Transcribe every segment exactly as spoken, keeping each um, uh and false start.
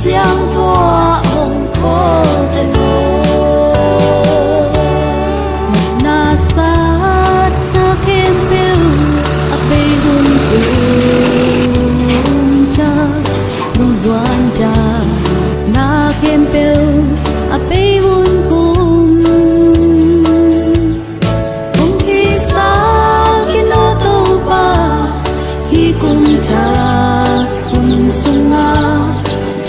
Siangvua hong pawlte naw. Na satna khempeuh a bei hun kum ciang, lungzuan ciang na khempeuh a bei hun kum. Hong hisah kei in aw Topa, hih kum thak hun sungah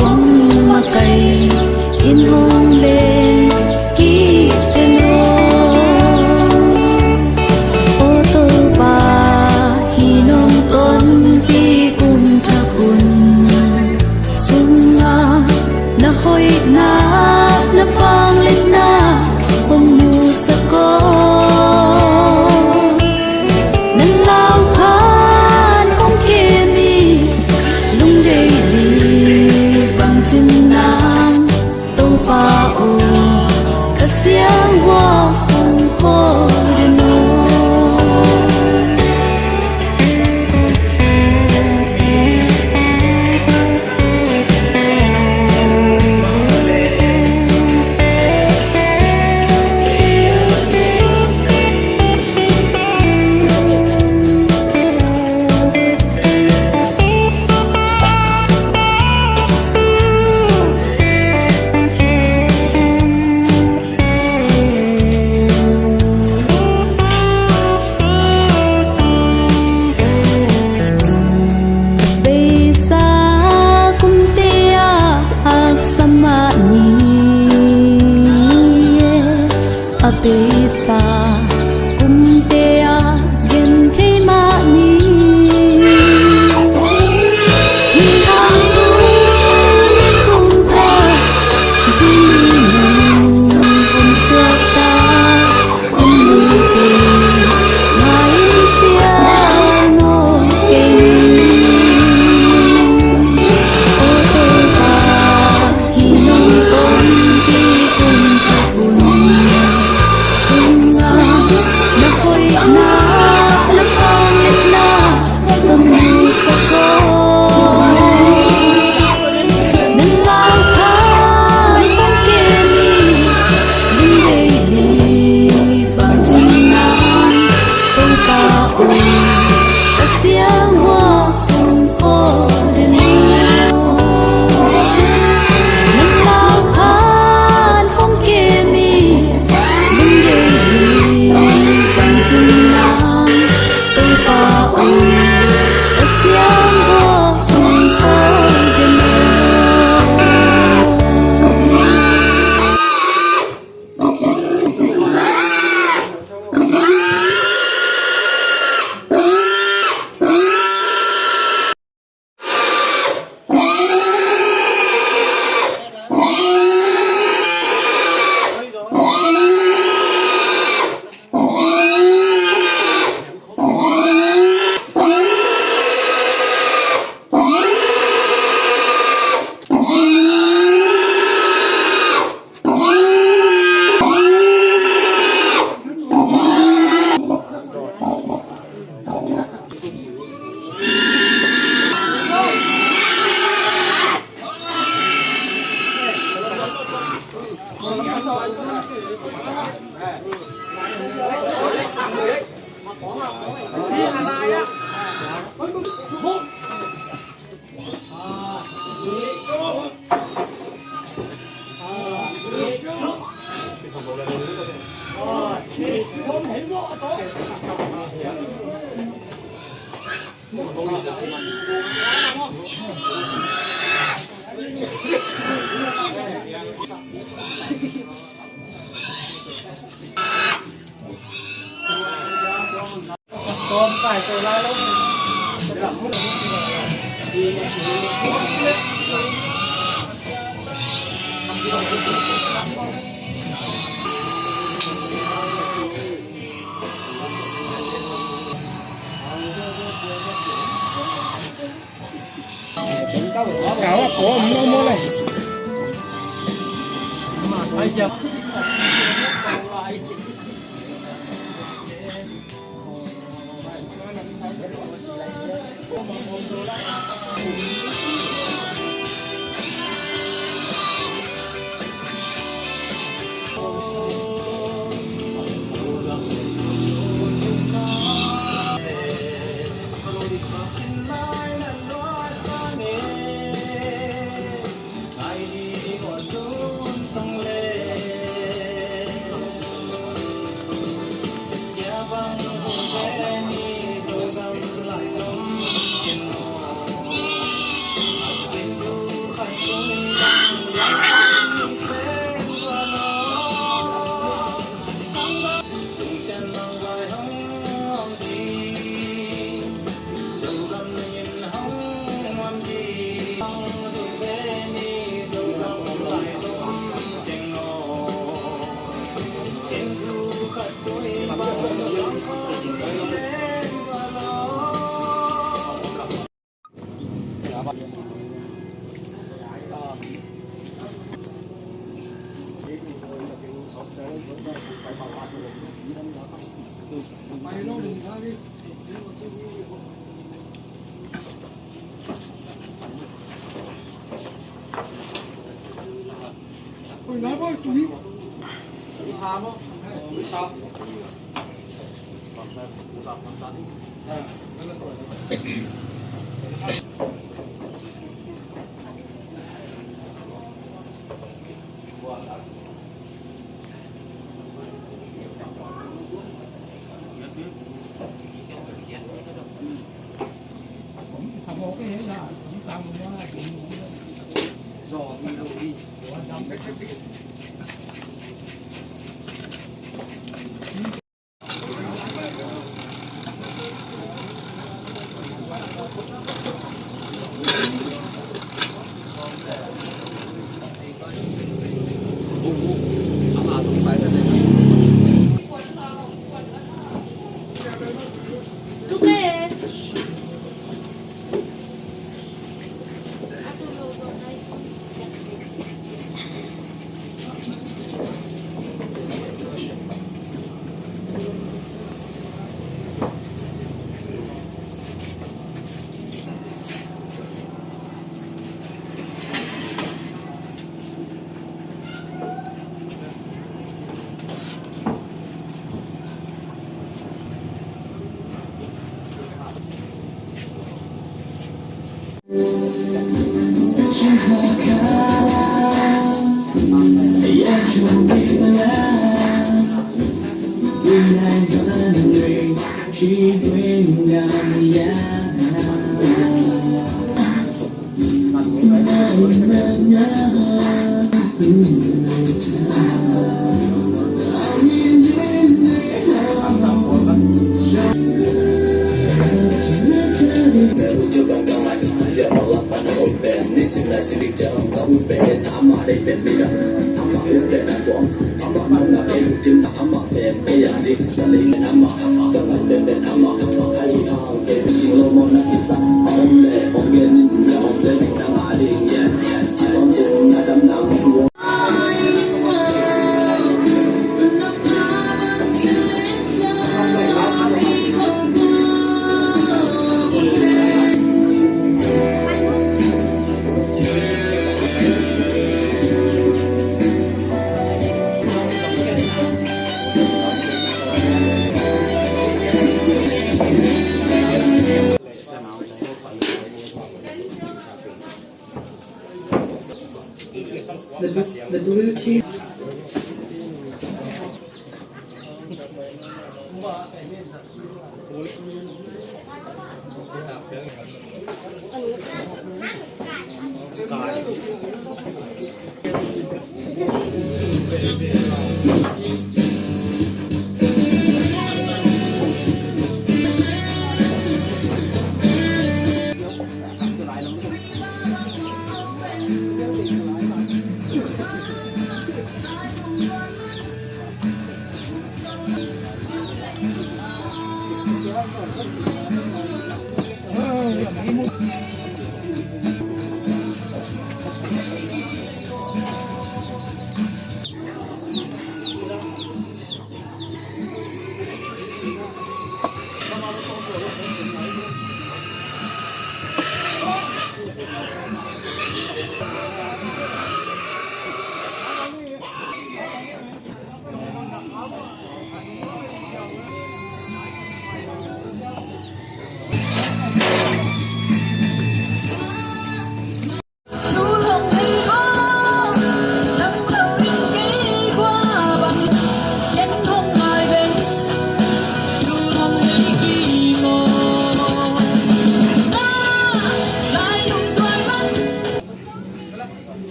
hong makaih in hong leh kik ta in aw. Aw Topa, hih nong tonpih kum thak hun sungah na hoihna, na vangliatna hong musak aw. Na lauphan hong kem hi, lungdei hi bangci in nang Topa aw, ka siangvua hong pawlte naw. Beisa kumte a haksa mah ni e, a beisa kumte a genthei mah ni. Hih hang tuni kum thak zing ni hong suakta,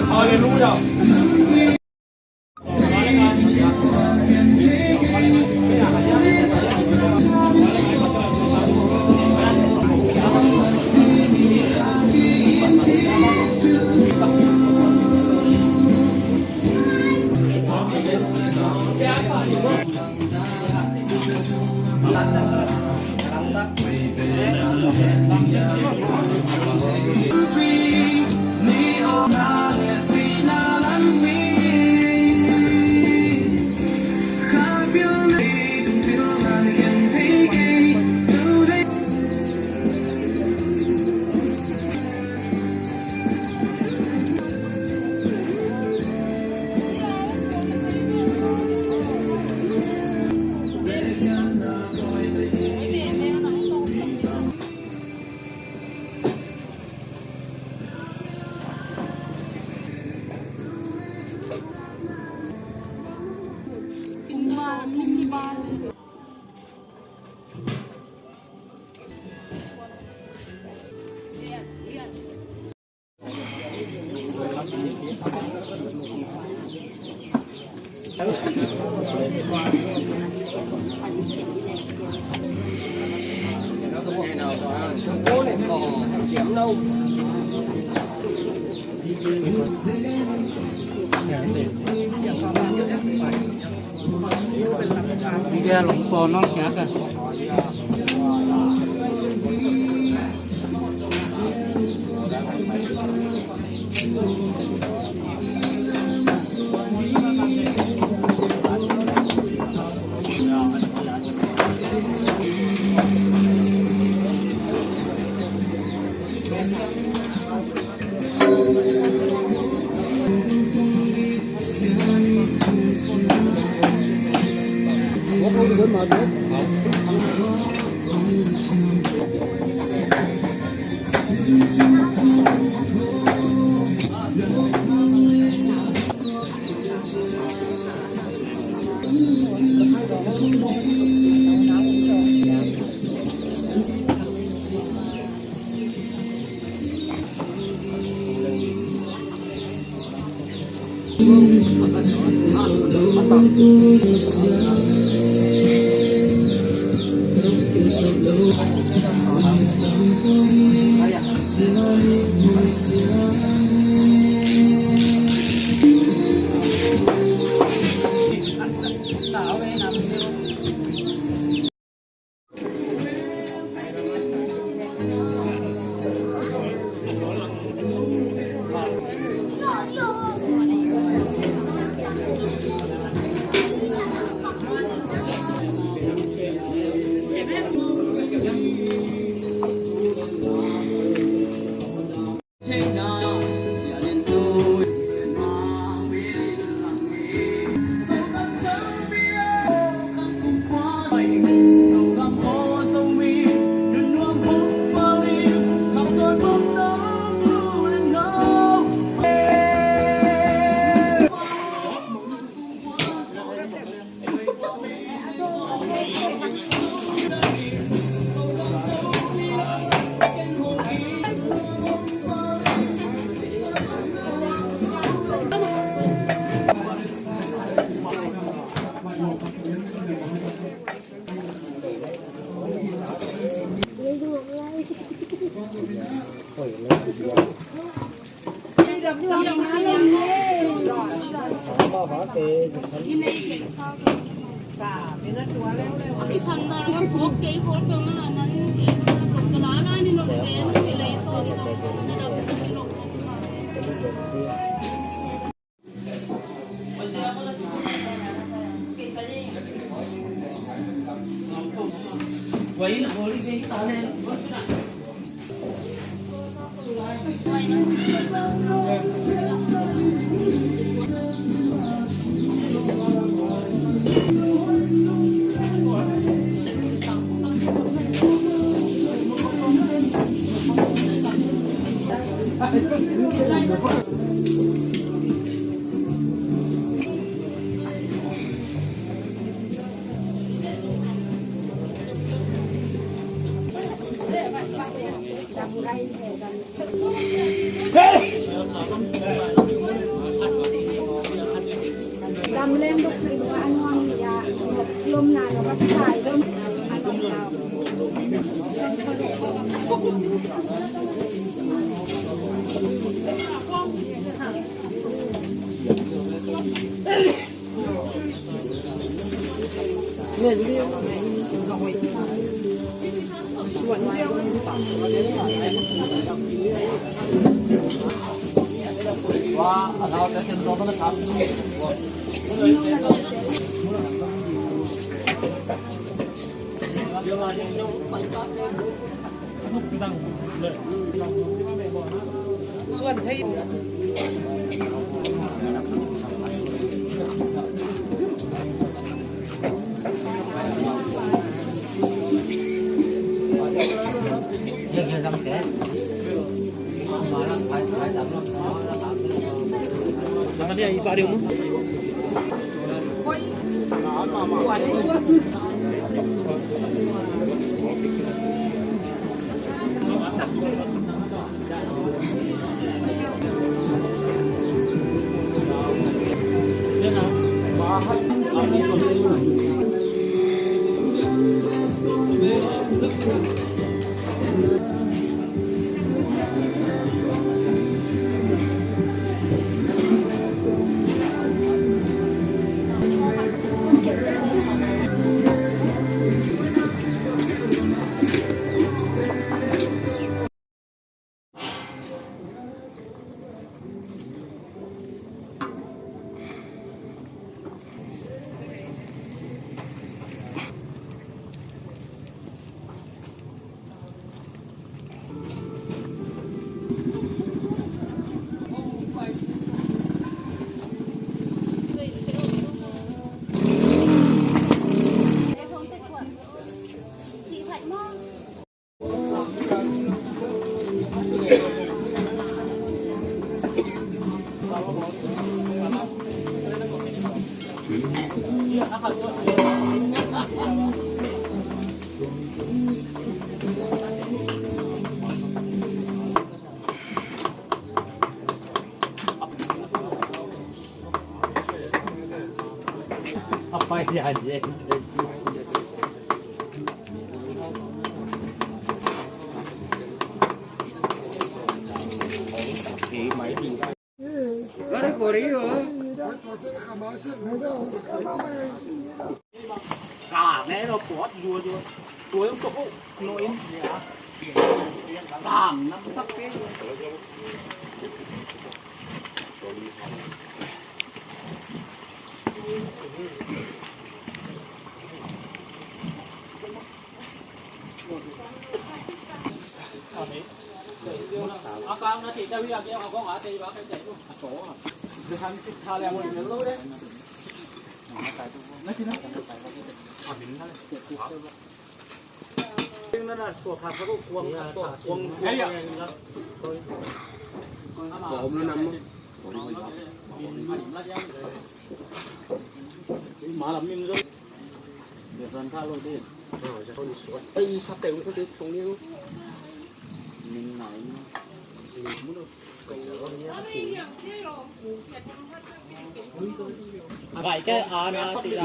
Halleluya.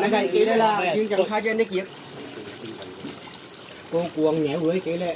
Na gaih kei le la, jing jang kha jia ne kiak. Kong kuang neu lui kei le.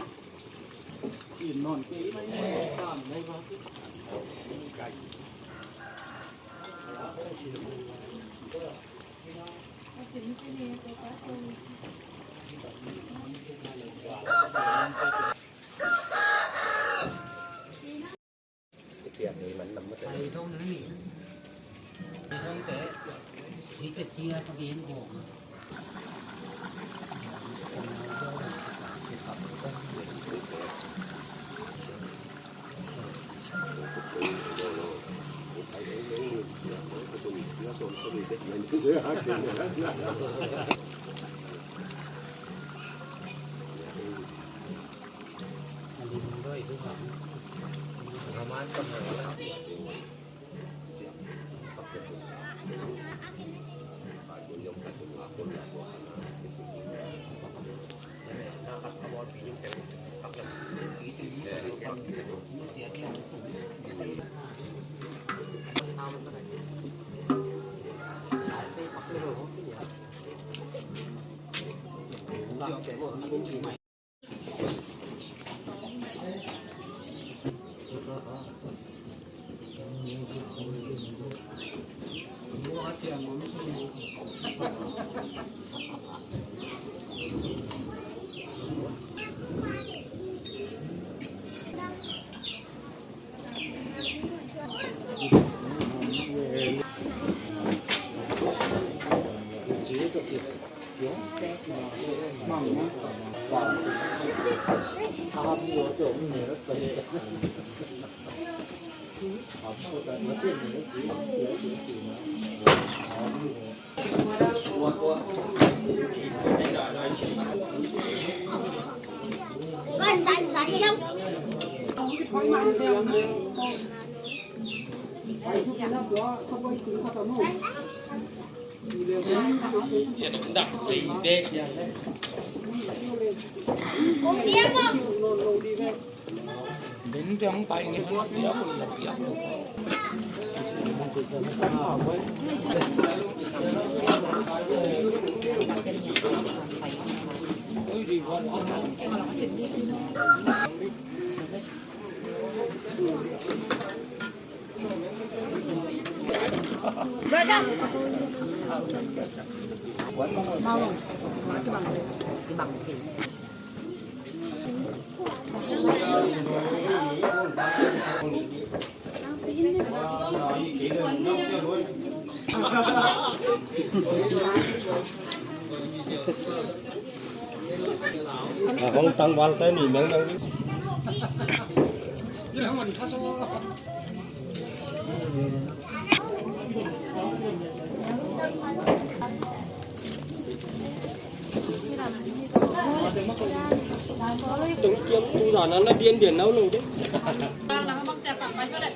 Hong tangval te ni meng meng ding.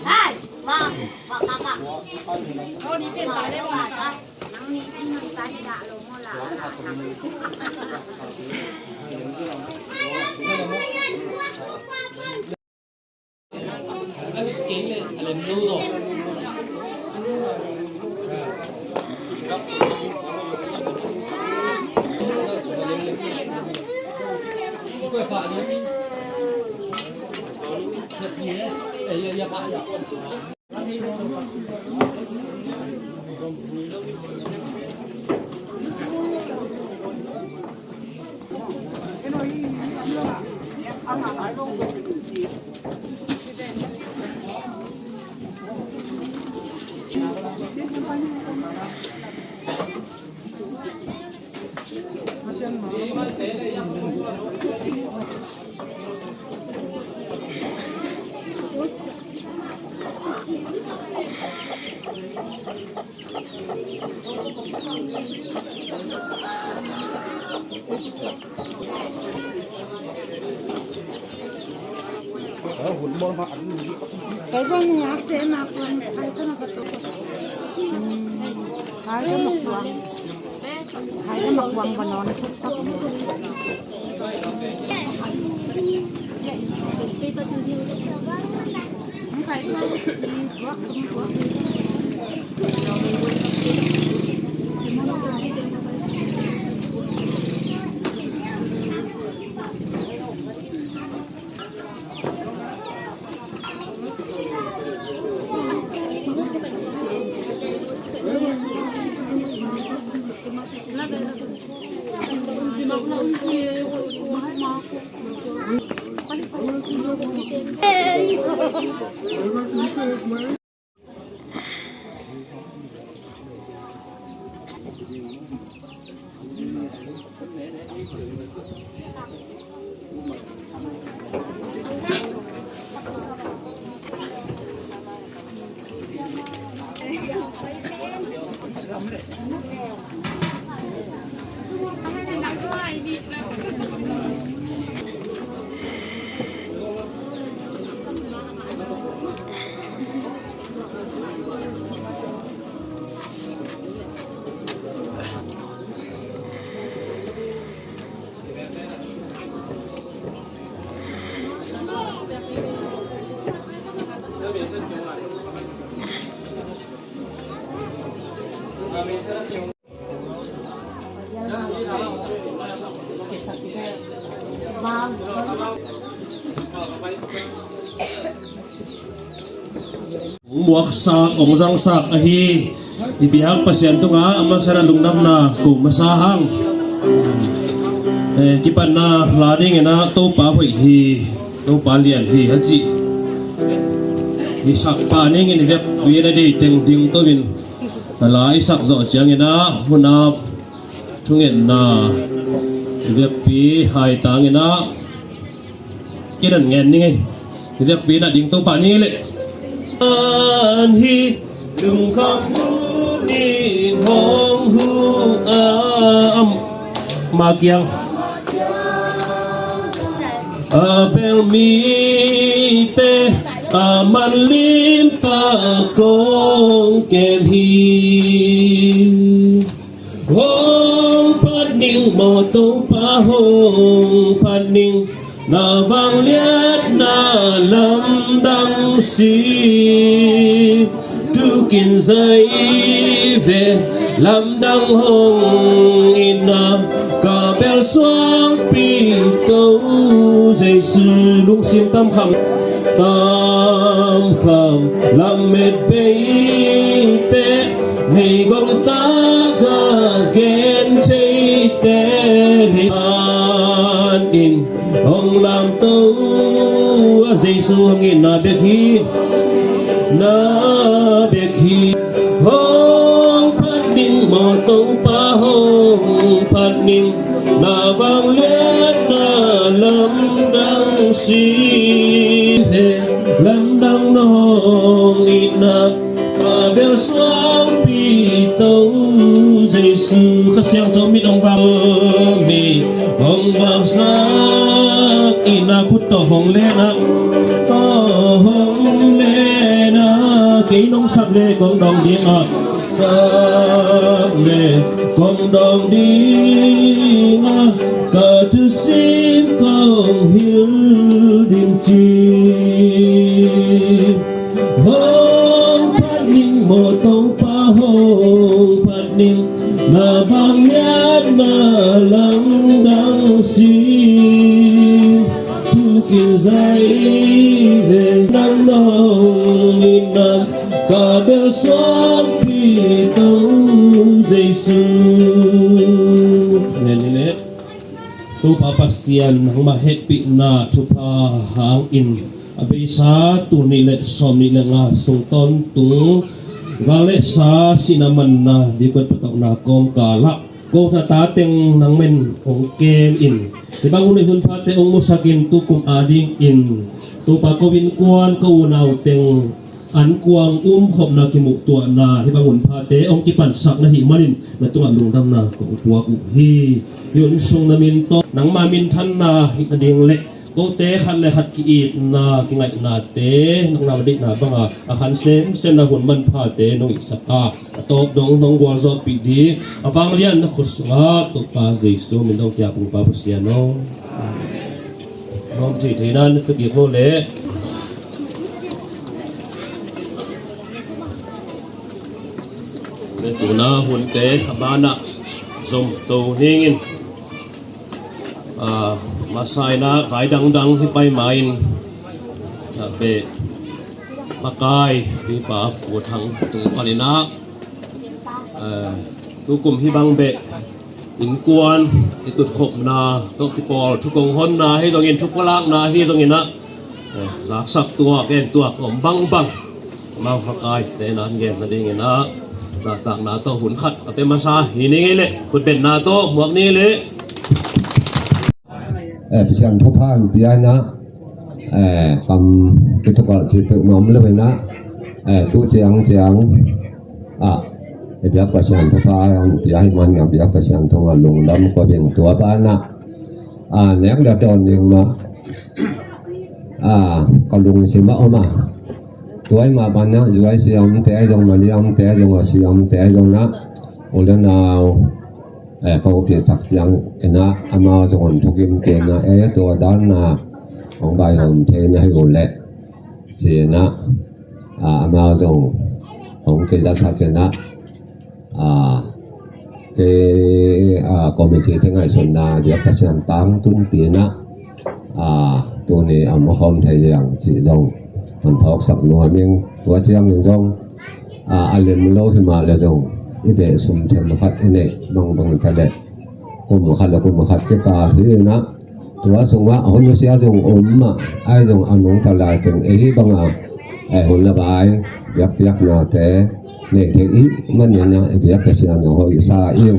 Hai, ma, ma, ma, ma. Kai bang ngak te na kuang le kai ka na ka to. Kai ka na kuang. Kai ka na kuang ba non. Hong muaksak, hong zangsak ahi i biak Pasian tungah a masa in a lungdamna ko masa hang. Eh, kipatna la dingin ah Topa hoih hi, Topa lian hi a cih i sakpa ning in i vekpi in a deih teng ding to in a la i sak zawh ciangin ah hun ap thungetna i vekpi haitang in ah kinan ngen ning ei. I vekpi na ding Topa ni leh. An hi lungkham hun in hong hu a am ma kiang a bel mite a man limtak kong kem hi. Hong phat ning maw Topa, hong phat ning, na vangliatna lamdang si. Tu kin zai ve lamdang hong itna, ka bel suangpi to Jesu. Lungsim tamkham, tamkham lamet beite, meigong taka gen theite, leipan in hong lamto a Jesu hong itna bek hi, na bek hi. Hong phat ning maw Topa, hong phat ning, na vangliatna lamdang si. Lamdang nong itna, ka bel suangpi to Jesu. Kha Siangtho mit hong vak, mit hong vaksak, itna khut tawh hong len a, tawh hong len a, kei nong sap le kong dong ding a. Amen. Kong dawng ding a, ka thusim kong hilh ding cih. Hong phat ning maw Topa, hong phat ning, na bang hiam na lamdang sin. Thu kizai ve nang nong itna, ka bel suakpi Topa Jesu. Amen. Topa Pasian nangmah hehpihna thupha hangin a beisa tul nih le sawmnih le nga sung tawntung vangliatsa sihna manna dikuat patauhna kawmkalah ko tha ta teng nangmah in hong kem in, hih bang hun hun phate hong musak in, tukum adingin Topa ko innkuan, ko unau teng an kuang umkhopna, kimuhtuahna, hih bang hun phate hong kipansak na hih manin na tungah lungdamna kong puak uh hi. Hih hun sung na min tawh nangma minthanna hih nading le kote khat le khat ki-itna, kingaihna te nangma deihna banga a khan semsem na hun manphate nong itsak a, a tawp dong nong gualzawhpih ding a vanglian na khut sungah Topa Jesu min dong kia pungpa Pasian aw. Amen. Nuam ci thei nan tu kik lo le. Le tuna hunte a banah zom to ningin, ah, masa in ah vai dangdang hi pai ma in, ah, beh makai pipa Pu Thang tung panin ah, ah, tukum hih bang beh innkuan i tutkhopna tawh kipawl, thu kong honna hi zongin, thu pulakna hi zongin ah, eh, zaksak tuak, en tuak om bangbang amau makaite nan gen nadingin ah zahtakna tawh hun khat a pia masa hi ning ei leh, khutbetna tawh muak ni leh. Eh, Pasian thupha in pia in ah, eh, kam kitukalh cih peuhmah om lo in ah, eh, tu ciangciang ah, i biak Pasian thupha in pia hi man a, biak Pasian tungah lungdam ko ding. Tua banah, ah, nek le dawn ding mah, ah, ka lungsim ah om a. Tua i mah banah zuai siamte ahi zong, maliamte ahi zong, a siamte ahi zong ah, u le nau, eh, ko kithak ciangin ah amau zong hong thukim kei in ah, eh, tua dan ah hong vaihawm thei na hi uh leh ci-in ah, ah, amau zong hong kizasak in ah, ah, kei, ah, committee te ngaihsutna biak Pasian tang tunpi in ah, ah, tuni a om khawm thei hiang cih zong hong phawksak nuam ing. Tua ciangin zong, ah, a lem lo hi mah leh zong i beh sum them khat i neih bangbang ta leh kum khat le kum khat kikal hi in ah, tua sungah hun nusia zong om mah ahi zong, a nungta lai teng ei banga, eh, hun le vai biakpiaknate nei thei i hih manin ah i biak Pasian zong hoihsa ing.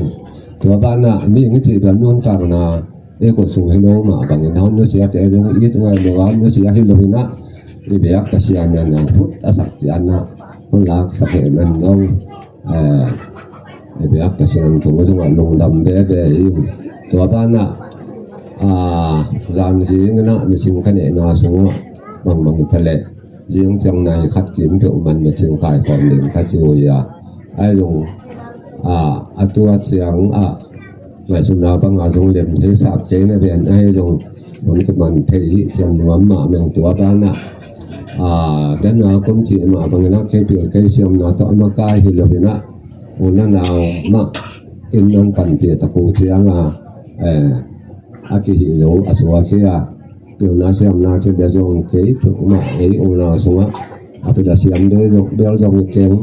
Tua banah mihing i cih bel nuntakna i kut sung hi lo mah bangin ah hun nusiate zong i it ngai lo a, hun nusia hi lo in ah i biak Pasian in ah phut a sak ciangin ah hun laksak hi man zong, eh, i biak Pasian tung zongah lungdam veve ing. Tua banah, ah, zan zingin ah missing ka neihna sungah bangbang ta leh zing ciang nai khat kim peuhmah missing kaikhawm ding ka ci uh hi a. Ahi zong, ah, a tua ciang ah ngaihsutna banga zong lem thei sap kei na ven ahi zong hun kiman thei hi ciang nuam mahmah ing. Tua banah, ah, dana kum cih mah bangin ah kei pil kei siamna tawh a makai hi lo in ah, u le nau mah in hong panpih tak uh ciang a, eh, a kihih zo a suak hi a. Pilna siamna ci bel zong kei peuhmah ei unau sungah a pil a siam bel zong, bel zong hi keng,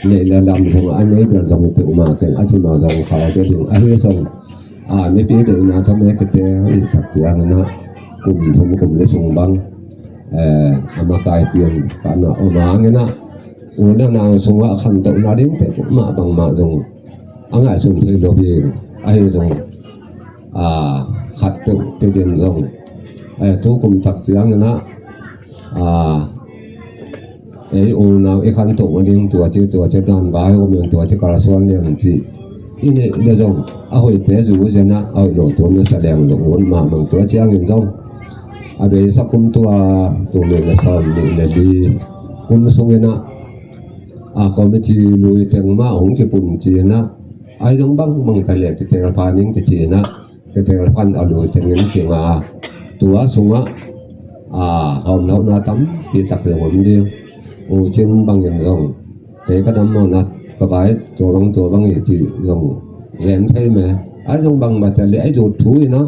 neih le lam zongah a nei bel zong hi peuhmah keng a ci mah zong kha bel ding ahi zong, a, mipi deihna thamek kite i tak ciangin ah kum thum kum li sung bang, eh, a makai pian ka na om hangin ah u le nau sungah khantohna ding peuhmah bangmah zong a ngaihsun thei lo hi. Ahi zong, ah, khat peuh peuh in zong, eh, tukum tak ciangin ah, ah, ei unau i khantoh ding tua ci tua ci dan vai om in tua ci kalsuan leng cih i neih le zong a hoihte zu zen ah a hoih lo tu nusia leng zong ut mahmah ing. Tua ciangin zong a beisa kum tua tul nih le sawmnih le li kum sungin ah A, committee lui teng mah hong kipun ci-in ah, ahi zong bangbang ta leh kiteel pha ning kici-in ah, kiteel pha a lui teng in kinga. Tua sungah, a, hawmnawhna tampi tak zong om ding. U Cin bangin zong, kei ka dam mawhna ka vai tua bang tua bang hi cih zong gen thei me. Ahi zong bangmah ta leh ahi zong thu in ah,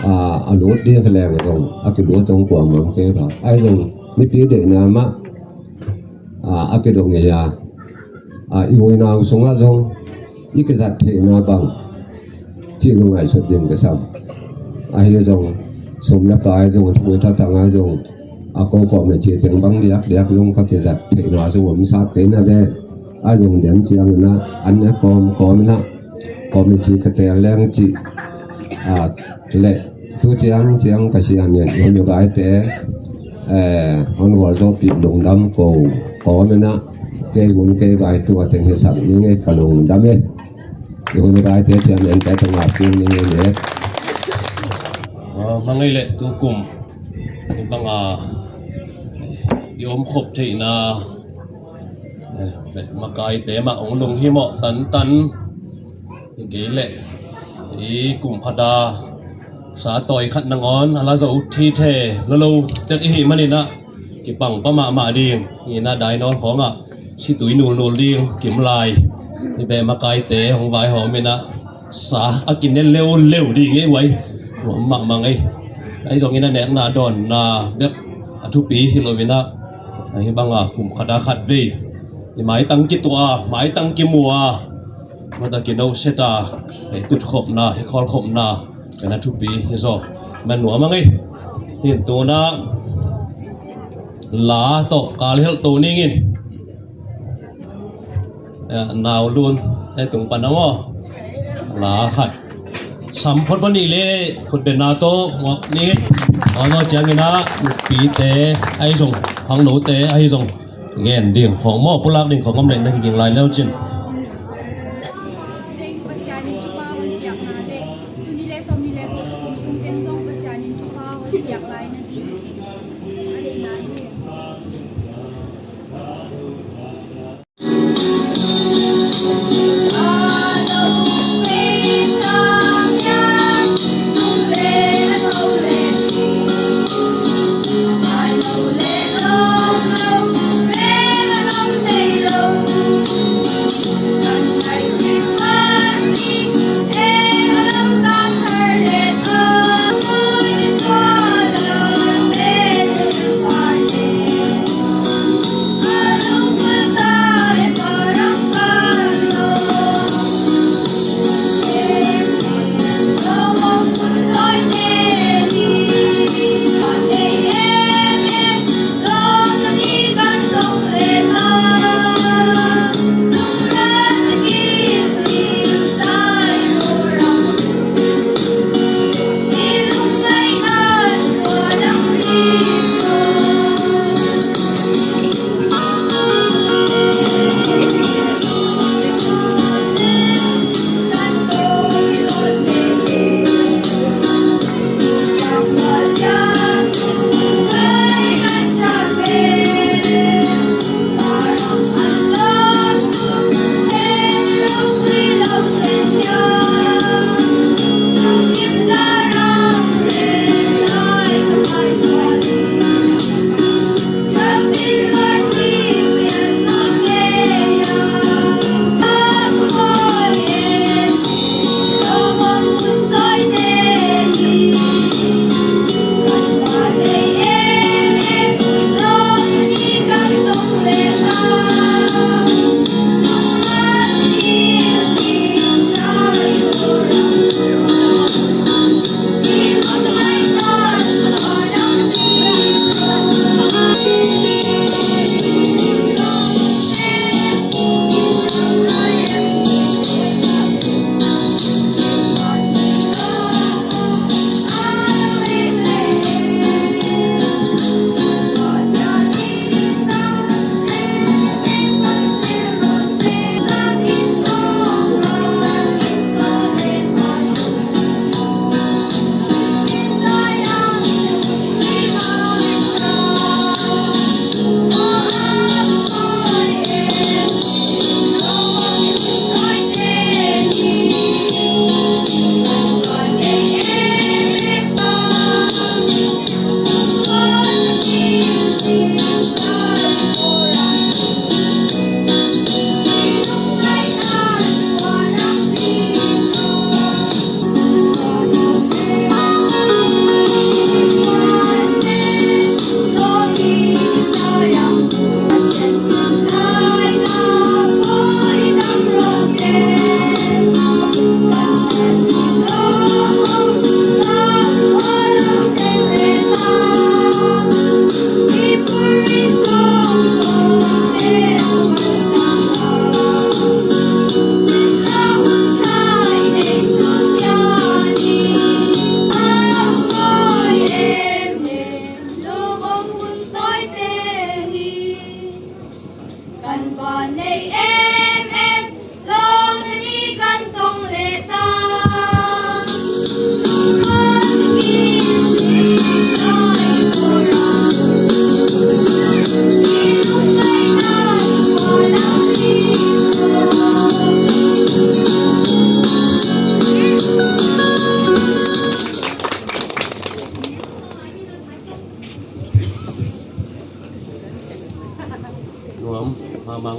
a, a lut ding hi leng zong, a kilut zong kuamah om kei ba. Ahi zong mipi deihna mah, a, a kidong hi a, a, i u i nau sungah zong i kizat theihna bang cih zong ngaihsut ding kisam. Ahi zong sum le pai zong, a thu i thatang ahi zong, a ko kawm a ci teng bang diakdiak zong ka kizat theihna zong om sap kei na ve. Ahi zong den ciangin ah an ne kawm kawm in ah, kawm a ci ka teel leng cih, a, leh tu ciang ciang Pasian in i hun i vaite, eh, hon gualzawhpih lungdam ko kawm in ah, kei hun kei vai tua teng hi sak ning ei, ka lungdam ei. I hun i vaite ciang en te tawh ngap ding ning ei. Ah, mangei leh tu kum i banga i om khop theihna, eh, makaite mah hong lunghimawh tantan hi kei leh, i kum khata sa tawi khat nangawn a la zo thithe lo lo tek i hih manin ah, kipang pah mahmah ding hi in ah, dainawn khawngah situi nulnul ding kimlai i beh makaite hong vaihawm in ah, sa a kine leuleu ding ei uai. Nuam mahmah ei. Ahi zongin a nekna dawnna bek a thupi hi lo in ah, ahi banga kum khata khat vei i maitang kituah a, maitang kimu a, mata kinohset a, i tutkhopna, i khawlkhopna pen a thupi hi zaw. Man nuam a ngei. Hi in tu in ah la tawh kalhelh to ning in. Eh, nau lun ei tung pan a maw. La khat. Sam phot pan i leh khut benna tawh ngak ning in. Aw, no ciangin ah nupite ahi zong, hang note ahi zong, gen ding khawng maw, pulak ding khawng om leh na kiging lai leu cin. Pasian in thupha hong piakna leh, tuni leh sawmnih leh kua kum sung teng zong Pasian in thupha hong piak lai na ding. A deihna hi.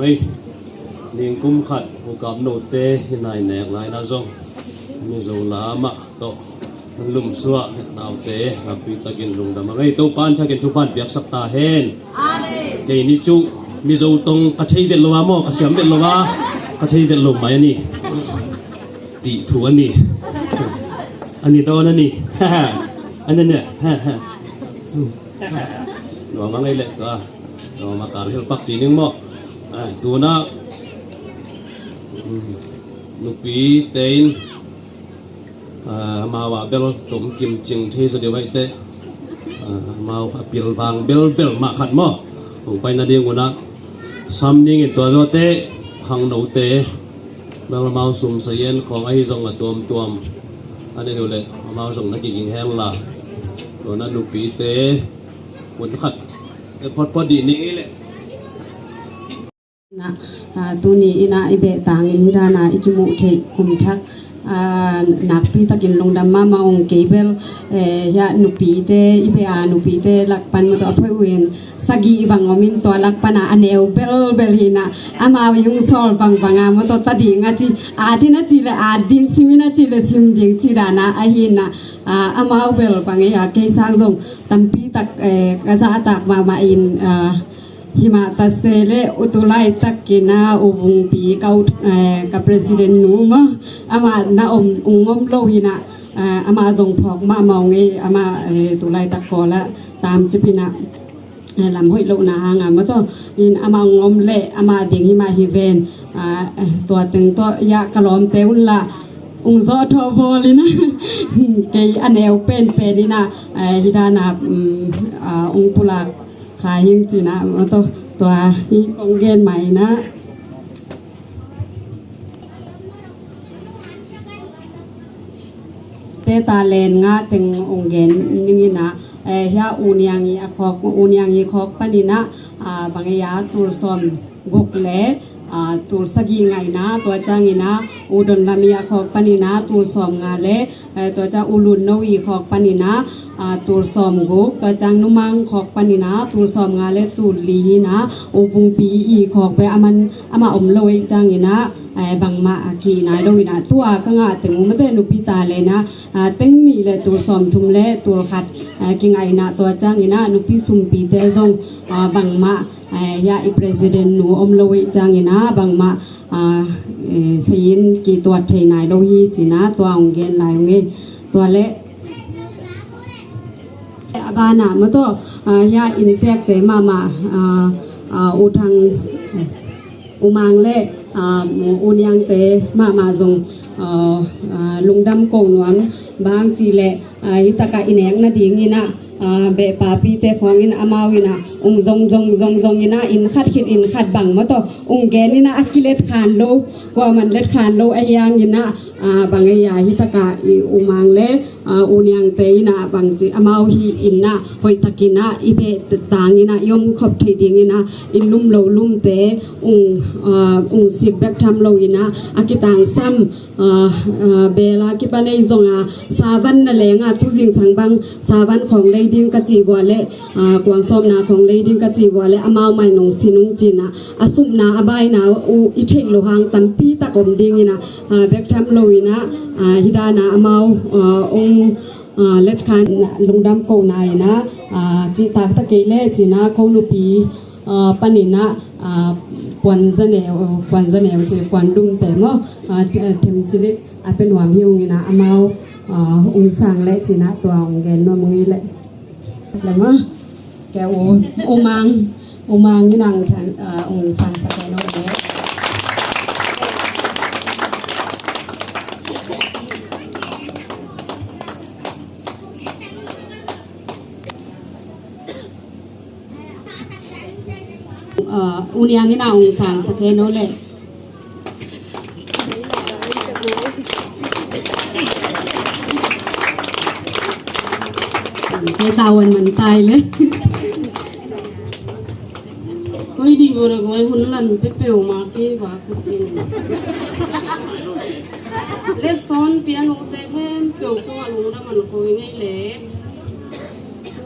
Ei, ningkum khat hukap note i nai nek laina zong Mizo lamah tawh lum suah naute nakpi takin lungdam a ngei. Topa in thakin thupha in piaksak ta hen. Amen. Kei ni cu Mizo tong ka thei vet lo a maw, ka siam vet lo a, ka thei vet lo mai a ni. Tih thu a ni. A ni dawn a ni. A ni a ni. Nuam a ngei leh tua. Nuam a kal hel pak ci ning maw. Ah, tuna, mm, nupi tein, ah, amau a bel tom kim cing thei zaw deuh aih teh. Ah, amau a pilvang belbel mah khat maw. Hong pai nading unah sam ning in tua zawte khangnote bel amau sum sayen khawng ahi zong a tuamtuam a nen uh leh amau zong na kiging hen la. Tua na nupite hun khat e photphot dih ning ei leh. Na, ah, tuni inah i behtangin hi dana i kimuh theih kum thak, ah, nakpi takin lungdam mahmah ung. Kei bel, eh, hiah nupite, i beh a nupite lak pan maw tawh a phoih uh in sagih bang om in tua lak pana a neu belbel hi inah amau i hong sawl bangbang a maw tawh ta ding a ci, at in a ci le at ding, sim in a ci le sim ding ci dana ahi inah, ah, amau bel bang ei a kei sang zong tampi tak, eh, ka zahtak mahmah in, ah, himah ta se le utu laitak inah U Vungpi ka ut, eh, ka president nu maw amah na om, ung om lo inah, eh, amah zong phawk mahmah ung ei, amah, eh, tu laitak kawla tamcip inah, eh, lam hoih lohna hanga maw tawh in amah ung om leh amah ding himah hi ven. Ah, eh, tua teng tawh iah ka lawmte un la ung zawh thawh bawl inah kei a neu penpen inah, eh, hi dana, mm, ah, ung pulak kha hing ci inah maw tawh tua hi kong gen mah inah. Te ta len nga teng ong gen ning inah, eh, hiah U Niang i a khawk, U Niang i khawk pan inah, ah, bang ei a tul sawm guk le, ah, tul sagih ngaihna, tua ciang inah U Don Lam i a khawk pan inah tul sawm nga le, eh, tua ciang U Lun No i khawk pan inah, ah, tul sawm guk, tua ciang Nu Mang khawk pan inah tul sawm nga le tul li hi inah U Vungpi i khawk beh a man amah om lo ei ciang inah, eh, bangmah a ki nai lo inah tua ka ngah teng uh mate nupi ta le inah, ah, teng nih le tul sawm thum le tul khat, eh, ki ngaih inah tua ciang inah nupi sumpite zong, ah, bangmah, eh, hiah i president nu om lo ei ciang inah bangmah, ah, eh, sayin ki tuat thei nai lo hi ci inah tua ong gen lai ong ei. Tua le a bana maw tawh, ah, hiah inntekte mahmah, ah, ah, U Thang, U Mang le, ah, U Niangte mahmah zong, ah, ah, lungdam ko nuam bang ci le, ah, hi takah i nek nading inah, ah, behpapite khawng in amau inah ung zong zong zong zong inah inn khat khit inn khat bang maw tawh ung gen inah a kilet khan lo, kuaman let khan lo ahi hang inah, ah, bang ei a hi takah i U Mang le, ah, U Niangte inah bangci amau hi inah hoih tak inah i beh tang inah i om khop thei ding inah i lum lo lumte ung, ah, ung sik bek tham lo inah a kitangsam, ah, ah, bela kipan ei zonga savan na lenga tu zingsang bang savan khawng lei ding ka cih vua le, ah, kuang sawmna khawng lei ding ka cih vua le amau mai nong sin ung ci inah a supna a baina uh i theih lo hang tampi tak om ding inah, ah, bek tham lo inah, ah, hi dana amau, ah, ung, ah, let khan lungdam ko na inah, ah, cih taktak kei le ci inah ko nupi, ah, pan inah, ah, puan zaneu, puan zaneu ci puan dumte maw, ah, them cilik a pe nuam hi ung inah amau, ah, ung sang le ci inah tua ung gen nuam ung ei le. Lama ke U, U Mang, U Mang inah ung sang sa ke no le. Ah, U Niang inah ung sang sa ke no le. Hei tawan man tai le. Koi di bora koi hun lan pe peu ma ke ba kucing. Let son pian u te hem peu ko alung da man koi ngei le.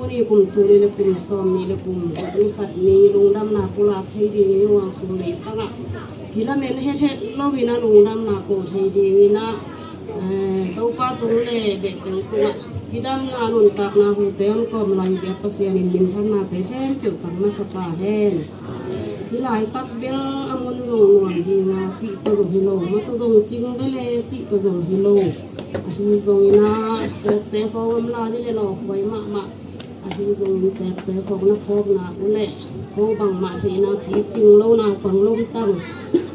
Tuni kum tul nih le kum sawm nih le kum guk ni khat ni lungdamna pulak thei dingin Nuam sung leitangah kilamen hethet loin a lungdamna ko thei dingin a, eh, Topa tung le behteng tungah cidamna nuntakna hute hong kawm lai biak Pasian in minthannate khempeuh tang masa ta hen. Hih laitak bel a mun zong nuam dinga cih tawh zong hi lo, ma tawh zong cing bel e cih tawh zong hi lo. Ahi zongin a, tawpte khawng om lai le lawkhuai mahmah. Ahi zongin tawpte khawng na phawkna uh leh ko bangmah theihna picing lo naupang lomtang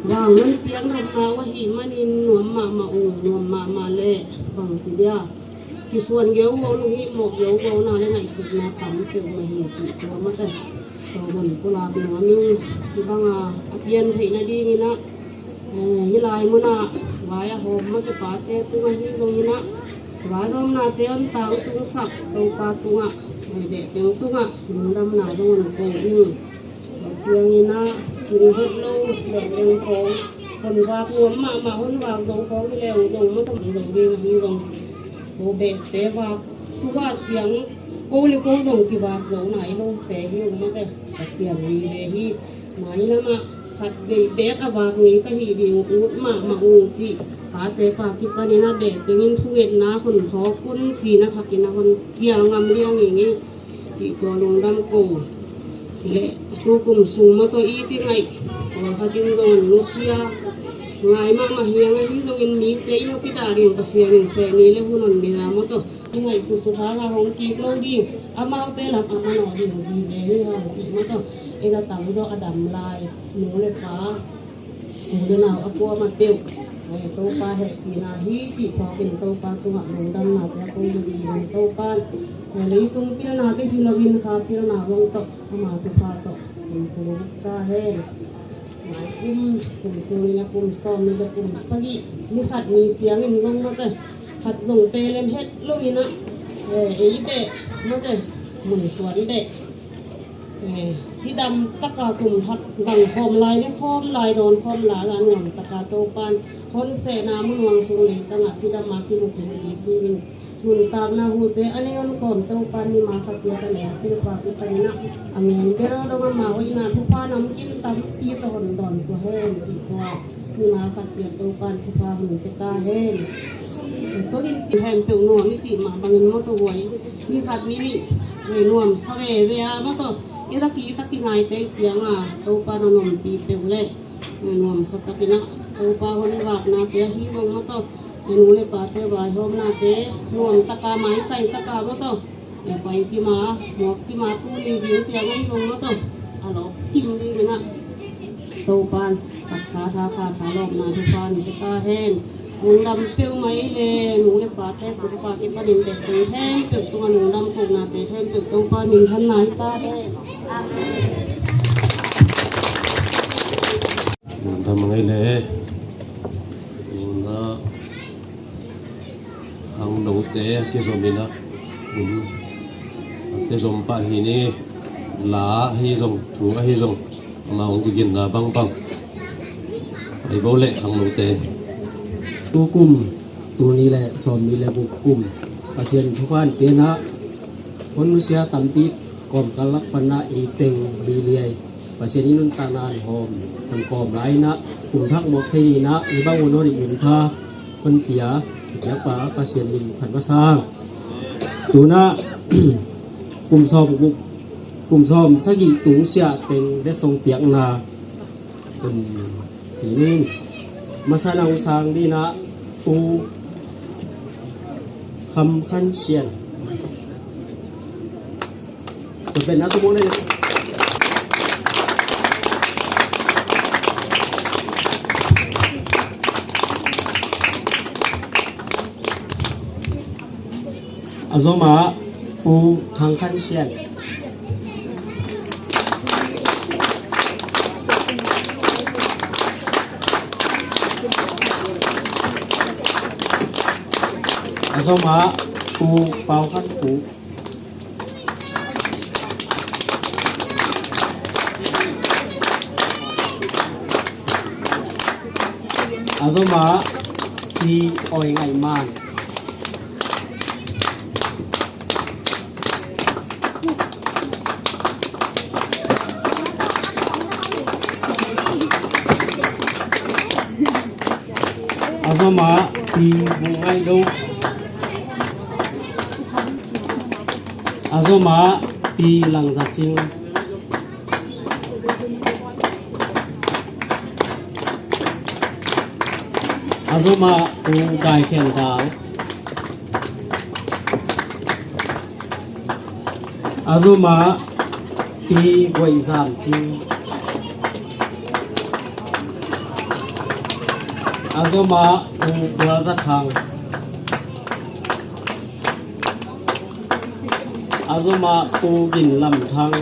vang man piak nopna uh ahih manin nuam mahmah ung, nuam mahmah le bangci dia kisuan geugo, lunghihmawh geugo na le ngaihsutna tam peuhmah hi cih tua mate. Tua man pulak nuam ing. Hih banga a pian theih nadingin ah, eh, hih lai munah vai a hawm mate pate tungah hi zongin ah, vai hawmnate hong tangtungsak Topa tungah, eh, behteng tungah lungdamna zong hong ko ing. Tua ciangin ah, cing het lo behteng khawng hon vak nuam mahmah, hon vak zo khawng hi leu zong mate hong zo ding ahi zong, ko behte vak tungah ciang ko le ko zong kivak zo nai lote hi ung mate. Pasian vive hi. Mai lamah khat vei bek a vak ngei ka hih ding ut mahmah ung cih pate pa kipanin a behtengin thungetna hon phawk un cihna thakin a hon cial ngam liang ing ei. Cih tua lungdam ko. Le tu kum sung mawtaw i ci ngaih pawlkhat in zong nusia ngai mahmah hi ing. Ahi zongin mite i lo kidang ding Pasian in seh ni le hun hon nei a mawtaw i ngaihsut suk hang a hong kik lo ding, amaute lam a manawh ding vive hi hang cih mawtaw. Ei a tam zawh a dam lai nu le pa, u le nau a kuamah peuh, eh, Topa hehpihna hi cih phawkin Topa tungah lungdamnate a ko dingin Topa in, eh, leitung pilna bek hi loin kha pilna zong tawh ama thupha tawh hong puluk ta hen. Mai kum, kum tul nih le kum sawm nih le kum sagih ni khat ni ciangin zong mate khat zong pelem het loin ah, eh, ei beh mate mun suan beh. Eh, cidam taka kum thak zang khawm lai, ne khawm lai, dawn khawm lai a nuam taka Topan hon sehna mun Nuam sung leitangah cidam a kimu kim kik dingin nuntakna hute a nei hon kawm Topan mimal khat ciat a nei a pilpa kipanin ah a ngen bel dong ama hoihna thupha namkim tampi tawh hon dawn tua hen cih tua. Mimal khat ciat Topan thupha hun pia ta hen. Tua in cih khempeuh nuam i cih mah bangin mawtaw huai ni khat ni nih, eh, nuamsa veve a mawtaw i tak i tak i ngaite i cianga Topan a nuampi peuh le, eh, nuamsa takin ah Topa hon vaknate ahi bang mawtaw, eh, nu le pate vaihawmnate nuam taka maitai taka mawtaw. E pai kima, muak kima tu ni ding ciang ahi zong mawtaw a lawp kim dingin ah Topan taksa tha kha tha lawpna thupha hong pia ta hen. Lungdam peuhmah ei le nu le pate tungah kipanin behteng khempeuh tungah lungdam kohnate khempeuh Topan minthanna hi ta hen. Amen. Lungdam ei le. Lungdam. Hang note a kizom in ah, um, a kizom pah hi ni, la ahi zong, thu ahi zong, ama hong kiginna bangbang. Ai bo le hang note. Tu kum, tul nih le sawm nih le guk kum, Pasian thupha hong piakna, hon nusia tampi kawmkal lak panna ei teng liliai. Pasian i nuntakna hong hawm, hong kawm lai-in ah, kum thak mawk thei-in ah, i bang un hon i min pha hon pia, i biakpa Pasian min phat masa. Tu-in ah, kum sawm guk, kum sawm sagih tung siah teng letsong piakna. Kum, hi ning. Masa-in ah hong sang dingin ah, Pu Kham Khan Sian. A zom ah Pu Thang Khan Sian. A zom ah Pu Pau Khan Pu. A zom ah Pi Oi Ngaih Man. Zomah Pi Vung Ngaih Dong. A zomah Pi Lang Za Cing. A zomah Pu Dai Khen Dau. A zomah Pi Guai Zam Cing. A zomah Pu Gual Za Thang. A zomah Pu Gin Lam Thang.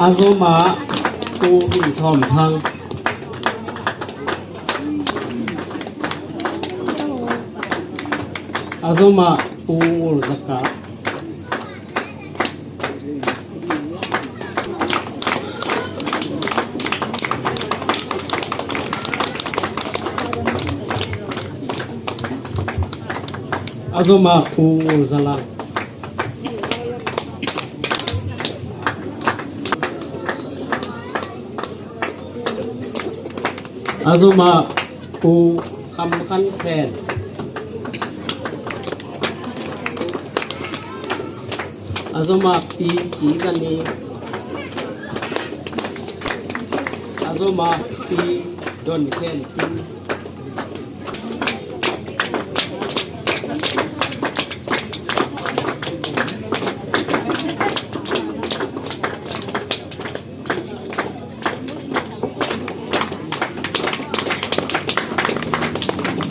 A zomah Pu Gin Sawm Thang. A zomah Pu Ngul Za Kah. A zomah Pu Ngul Za Lang. A zomah Pu Kham Khan Khen. A zomah Pi Ci Za Ni. A zomah Pi Don Khen Kim.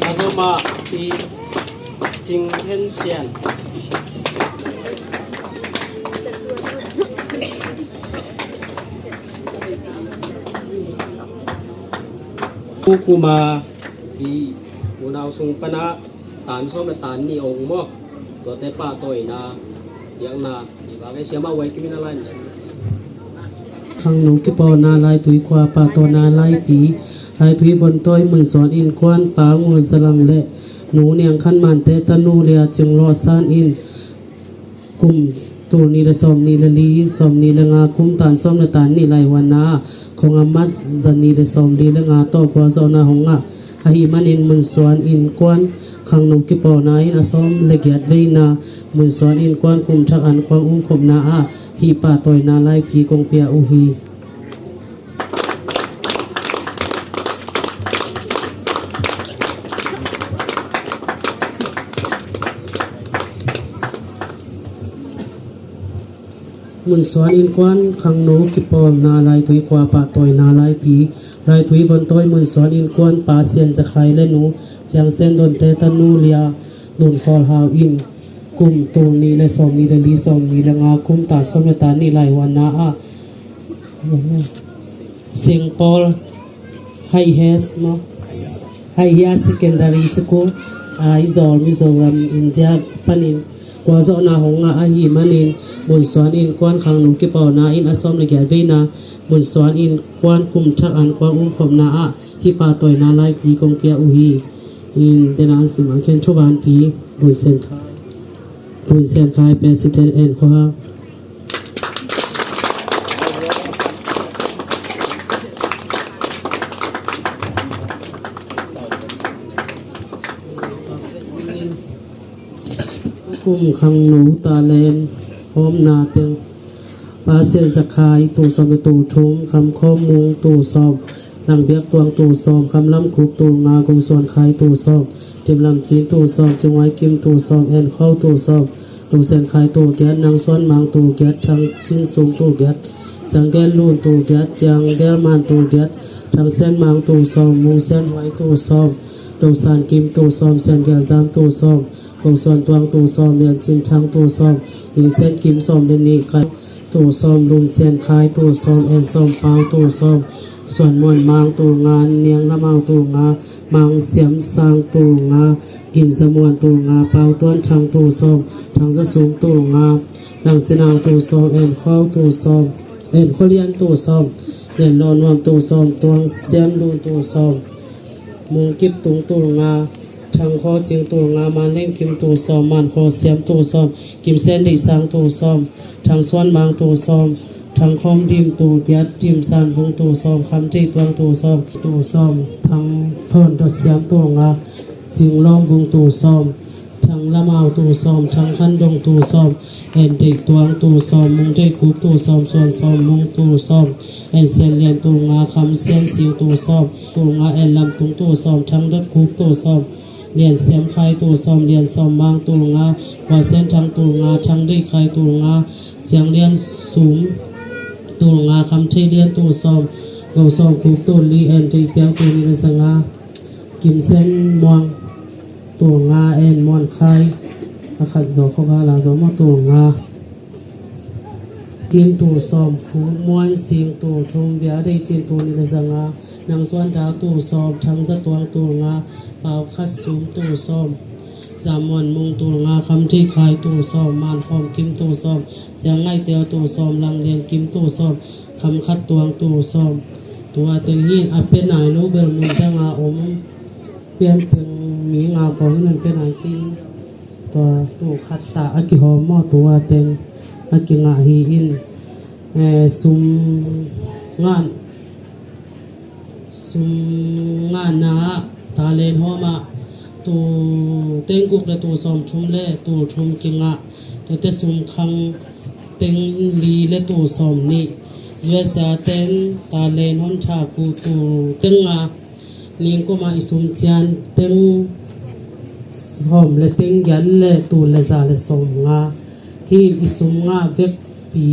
A zomah Pi Cing Hen Sian. Pu Kuma i unau sung panah tan sawm le tan nih ong maw? Tuate pahtawina biakna i vak e siama uai kimin a lai. Khangno kipawlna Laitui khua pahtawina laipi, Laitui vontawi Munsuan innkuan Pa Ngul Za Lang le Nu Niang Khan Mante tanu Lia Cing Lawh San in kum tul nih le sawm nih le li, sawm nih le nga kum tan sawm le tan nih laihuanna ah khong a mat za nih le sawm li le nga tawh gualzawhna hong ngah ahih manin Munsuan innkuan khangno kipawlna in a sawm le giat veina Munsuan innkuan kum thak an kuang umkhopna ah hih pahtawina laipi kong pia uh hi. Munsuan innkuan khangno kipawlna Laitui khua pahtawina laipi, Laitui vontawi Munsuan innkuan Pa Sian Za Khai le Nu Ciang Sen Donte tanu Lia Lun Khawl Hau in kum tul nih le sawm nih le li, sawm nih le nga kum tan sawm le tan nih laihuanna ah Saint Paul High Hill maw? High Hill Secondary School, Aizawl, Mizoram, India panin gualzawhna hong ngah ahih manin Munsuan innkuan khangno kipawlna in a sawm le giat veina Munsuan innkuan kum thak an kuang umkhopna ah hih pahtawina laipi kong pia uh hi. In dena an sim ang khen thuvanpi Lun Sian Khai, Lun Sian Khai President and Khuahau. Kum khangno talent hawmna teng. Pa Sian Za Khai tul sawm le tul thum, Kham Khawm Mung tul sawm, Lang Biak Tuang tul sawm, Kham Lam Khuk tul nga, Gong Suan Khai tul sawm, Tim Lam Cin tul sawm, Cing Wai Kim tul sawm, En Khau tul sawm, Lo Sian Khai tul giat, Nang Suan Mang tul giat, Thang Cin Sung tul giat, Ciang Gel Lun tul giat, Ciang Gel Man tul giat, Thang Sian Mang tul sawm, Mung Sian Huai tul sawm, Lo San Kim tul sawm, Sian Gel Zam tul sawm, Gong Suan Tuang tul sawm, Lian Cin Thang tul sawm, Ning Sian Kim sawm le nih, Kai tul sawm, Lum Sian Khai tul sawm, En Sawm Pau tul sawm, Suan Muan Mang tul nga, Niang La Mang tul nga, Mang Siam Sang tul nga, Gin Za Muan tul nga, Pau Tuan Thang tul sawm, Thang Za Sung tul nga, Nang Ci Nang tul sawm, En Khau tul sawm, En Khau Lian tul sawm, Lian Law Nuam tul sawm, Tuang Sian Lun tul sawm, Mung Kip Tung tul nga, Thang Khaw Cing tul nga, Man Leng Kim tul sawm, Man Khaw Siam tul sawm, Kim Sian Deih Sang tul sawm, Thang Suan Mang tul sawm, Thang Khawm Dim tul giat, Dim San Vung tul sawm, Kham Thei Tuang tul sawm, tul sawm, Thang Thawn Dot Siam tul nga, Cing Lawm Vung tul sawm, Thang Lamau tul sawm, Thang Khan Dong tul sawm, En Deih Tuang tul sawm, Mung Deih Kup tul sawm, Suan Sawm Mung tul sawm, En Sen Lian tul nga, Kham Sian Sing tul sawm, tul nga, En Lam Tung tul sawm, Thang Dot Kup tul sawm, Lian Siam Khai tul sawm, Lian Sawm Mang tul nga, Kua Sian Thang tul nga, Thang Deih Khai tul nga, Ciang Lian Sum tul nga, Kham Thei Lian tul sawm, Go Sawm Kup tul li, En Deih Piang tul nih le za nga, Kim Sen Muang tul nga, En Muan Khai, a khat zaw khawk a la zaw maw, tul nga, Kim tul sawm, Khu Muan Sing tul thum, Bia Deih Cin tul nih le za nga, Nang Suan Dau tul sawm, Thang Za Tuang tul nga, Pau Khat Sum tul sawm, Zam Muan Mung tul nga, Kham Thei Khai tul sawm, Man Khawm Kim tul sawm, Ciang Ngaih Teo tul sawm, Lang Lian Kim tul sawm, Kham Khat Tuang tul sawm. Tua teng hi in, a pia nai lo bel mun dang a om pian teng mi nga kong in an pia nai khin. Tua tul khat ta a kihawm maw, tua teng a kingah hi in, eh, sum ngan, sum nganna ah talent hawm ah tul teng guk le tul sawm thum le tul thum kingah, tuate sum khang teng li le tul sawm nih, U S A teng talent hawm thak uh tul teng nga, ningkum a i sum cian teng sawm le teng giat le tul le za le sawm nga hi in, i sum ngah vekpi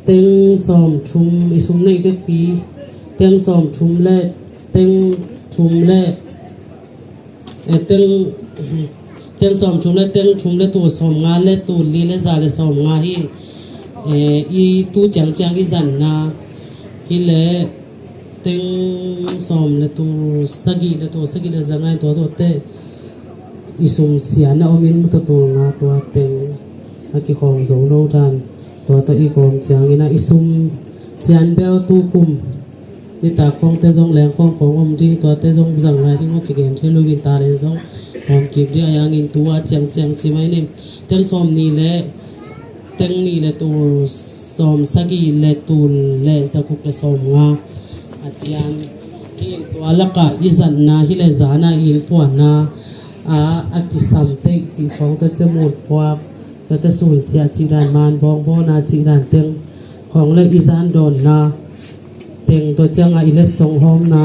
teng sawm thum, i sum neih vekpi teng sawm thum le teng thum le, eh, teng, teng sawm thum le teng thum le tul sawm nga le tul li le za le sawm nga hi in, eh, i tu ciangciang i zanna hi le teng sawm le tul sagih le tul sagih le za nga in, tua zawh teh i sum sian a om in, mu tawh tul nga tua teng a kikhawng zo lo dan, tua tawh i gawm ciangin a i sum cian bel tu kum nitak khawngte zong leng khawng khawng om ding, tuate zong zang lai ding maw, kigen thei lo in, talent zong hawm kik ding a, a yangin tua ciangciang ci mai ning. Teng sawm nih le teng nih le tul sawm sagih le tul le za guk le sawm nga a cian hi in, tua lakah i zatna hi le zana i innkuanna a, a kisam teih cih khawng, tuate mun puak, tuate sunsiah cih dan, man bawngbawlna cih dan teng khawng le i zan dawnna teng, tua ciangah i letsong hawmna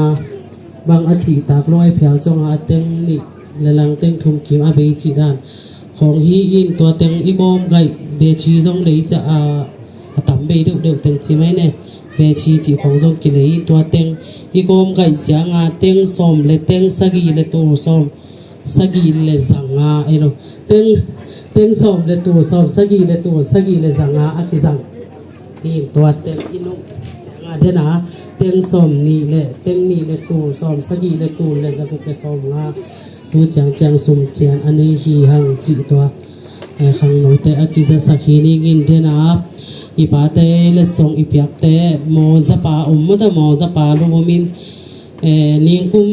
bang a cihtak lo a, i phial zongah a teng nih le lang teng thum kim a bei cih dan khawng hi in, tua teng i gawm gaih, battery zong lei ciah a, a tam bei deuhdeuh teng ci mai ne, battery cih khawng zong kilei in, tua teng i gawm gaih ciangah teng sawm le teng sagih le tul sawm sagih le za nga, ei lo, teng, teng sawm le tul sawm sagih le tul sagih le za nga a kizang hi in, tua teng i nung ciangah dena teng sawm nih le teng nih le tul sawm sagih le tul le za guk le sawm nga, tu ciangciang sum cian a nei hi hang cih tua, eh, khangnote a kizasak hi ning in, dena i pate letsong i piakte, mawzapa om maw ta, mawzapa lo om in, eh, ningkum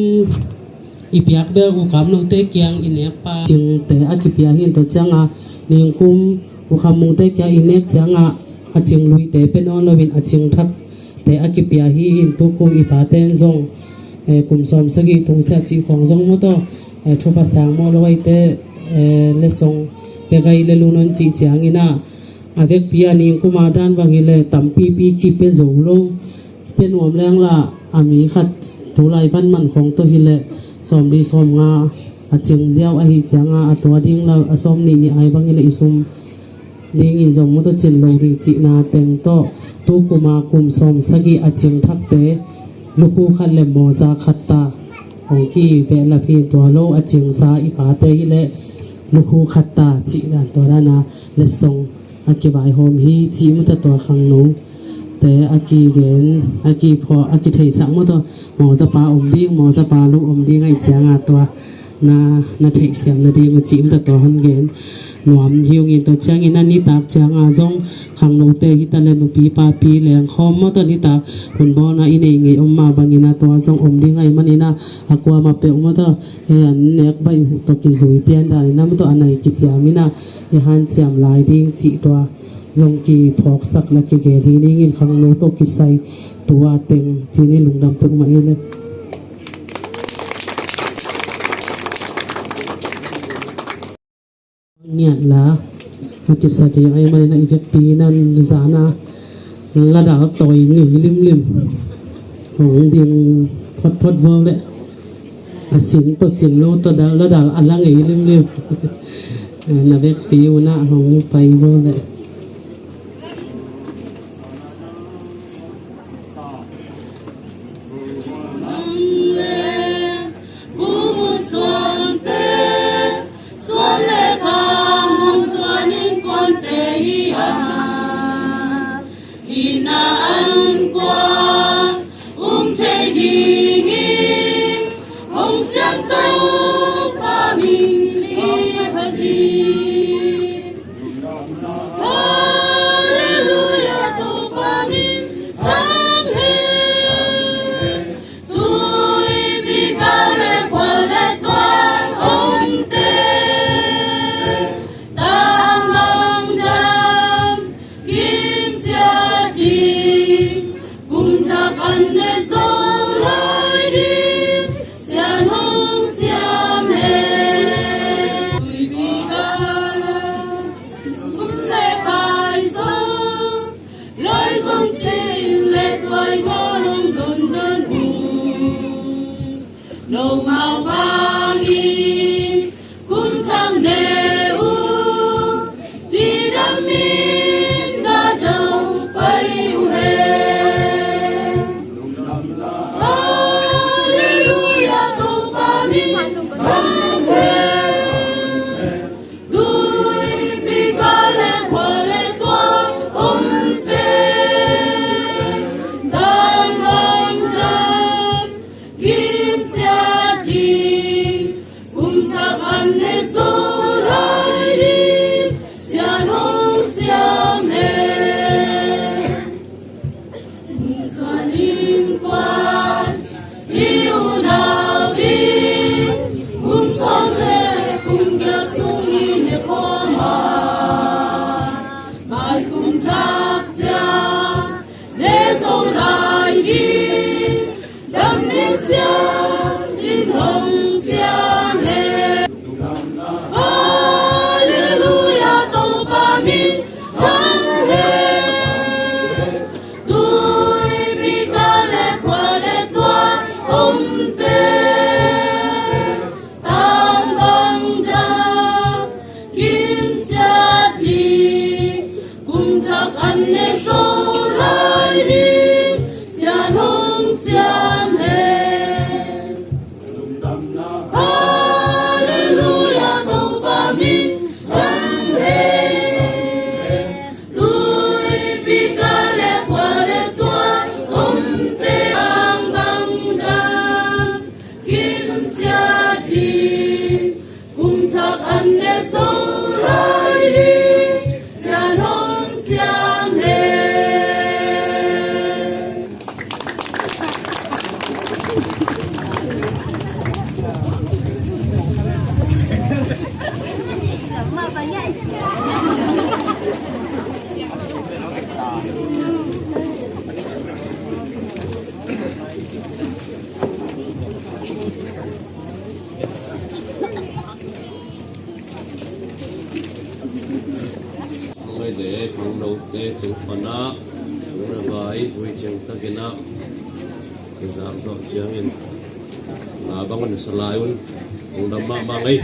i piak bel u kamnote kiang i nekpa cingte a kipia hi in, tua ciangah ningkum u khamungte kiang i nek ciangah a cing luite pia nawn loin a cing thakte a kipia hi in, tukum i paten zong, eh, kum sawm sagih tungsiah cih khawng zong maw taw, eh, thupha sang maw lo aite, eh, letsong pia gai le lu nawn cih ciangin ah, a vekpi a ningkum a dan bang hi le tampipi kipia zo lo, pia nuam leng la, a mi khat tulai van man khawng tawh hi le sawmli sawmnga a cing ziau ahi cianga, a tua ding la a sawm nih nih ai bang hi le i sum ding in zong mu tawh cin lo ding cihna teng tawh, tu kuma kum sawm sagih a cing thakte lukhu khat le mawza khat ta hong ki behlap hi. Tua lo a cingsa i pate hi le lukhu khat ta cihna, tua dana letsong a kivaihawm hi cih mu tawh, tua khangno te a kigen, a kiphawk, a kitheihsak mu tawh, mawzapa om ding, mawzapa lo om ding ahi cianga tua na, na theihsiam nading uh cih mu tawh, tua hon gen nuam hi ung in. Tua ciangin a nitak cianga zong khangnote hi ta le nupi papi lengkhawm mu tawh, nitak hun bawlna i nei ngei om mah bangin a tua zong om ding ahi manin a, a kuamah peuh mu tawh, eh, an nek baih uh tawh kizui pian danin a mu tawh a nai kiciamin a i hanciam lai ding cih tua zong kiphawksak na kigen hi ning in khangno tawh kisai tua teng ci ni lungdam peuhmah hi le. Ngiat la a kisa ding ahih manin a i vekpi nan zana ladal tawi ngei limlim hong ding photphot vo le a sin tawh sin lo tawh dal ladal a la ngei limlim na vekpi unah hong pai vo le. Suan le khang hong suan in kuante hi a, ina an kua um thei dingin hong siang Topa min i phat hi. Halleluia, Topa min thang hi. Tuipi kal le khual le tuang omte, tang bang dam kim ciat ding, kum thak an ne zo lai ding, sian hong siam hen. Tuipi kal le sum le pai zo, loi zong cing le tuai kua long don don uh. Lo mau bang in kum thang ne uh, ci dam in na dau pai uh hen. Halleluia, Topa min thang hen. Tuipi kal le khual le tuang omte, tang bang dam kim ciat ding, kum thak an ne zo lai ding, sian hong siam hen. Kum suan in kuan i unau in, kum sawm le kum giat sung i ne khawm a, mai kum thak ciang ne zo lai ding, dam ding siam in hong siam hen. Halleluia, Topa min thang hen. Tuipi kal le khual le tuang omte, tang bang dam kim ciat ding, kum thak an ne zo lai ding, sian hong siam hen. Halleluia, Topa min thang hen. Tuipi kal le khual le tuang omte, tang bang dam kim ciat ding, kum thak an ne zo lai ding, sian hong siam hen. Hong ai le khangnote tung panah hong na vai vui ciang takinah kizak zawh ciangin na bangun salai un hong dam mahmah ngei.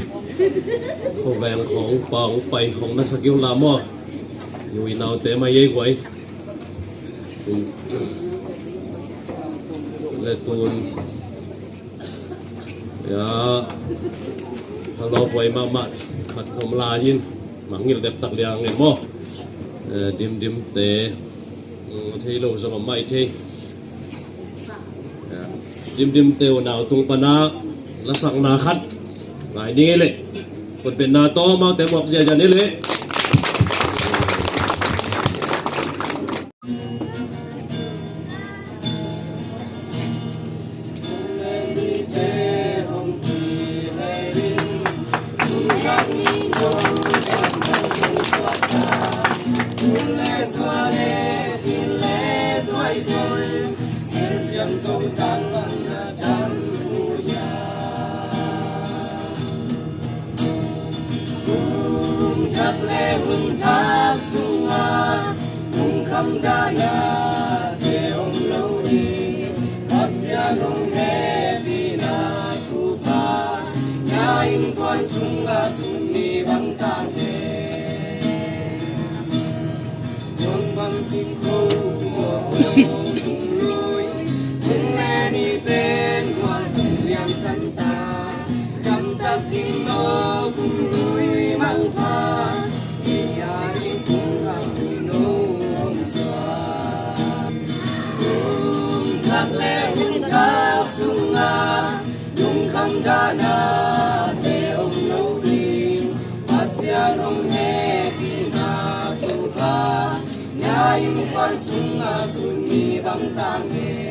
Khuaveng khong pang pai khong na sak i uh la maw? I ui naute mai ei guai. Le tun ya, a lawpuai mahmah khat om lai in mangngilh dektak liang ngen maw? Eh, dimdimte, mm, thei lo zong om mai thei. Ya, dimdimte unau tung panah lasakna khat ngai ding ei leh, kutbetna tawh amaute muak ziahziah ni leh. Hun thak le hun thak sungah lungkham dahna te om lo ding. Pasian hong hehpihna thupha na innkuan sungah sun ni bang tang e. Kong bang king ko kua kong lui, kong le ni pen kua kong liang san ta. Jam tak king lo kong lui mang pa, ni a ing kong a kong lo kong sua. Kong tak le kong tak sunga, lungkham dahna te om lo ding. Pasian hong hehpihna thupha na innkuan sungah sun ni bang tang e.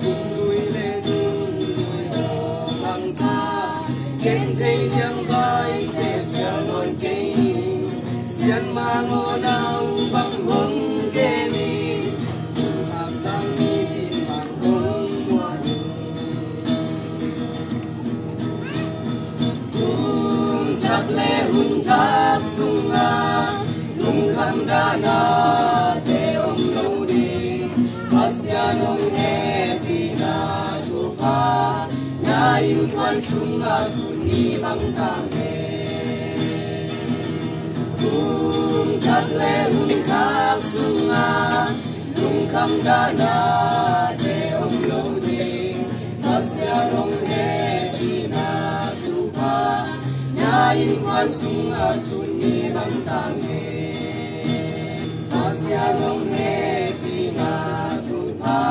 Kong lui le kong lui bang tang, ken thei niang vai te sial nawn kei ni. Sian ma ngaw nau bang hong kei ni. Hun hak sang ni bang hong muan ni. Hun thak le hun thak sungah lungkham dahna te om lo ding. Pasian hong hehpihna thupha na innkuan sungah sun ni bang tang e. Hun thak le hun thak sungah lungkham dahna te om lo ding. Pasian hong hehpihna thupha na innkuan sungah sun ni bang tang e. Pasian hong hehpihna thupha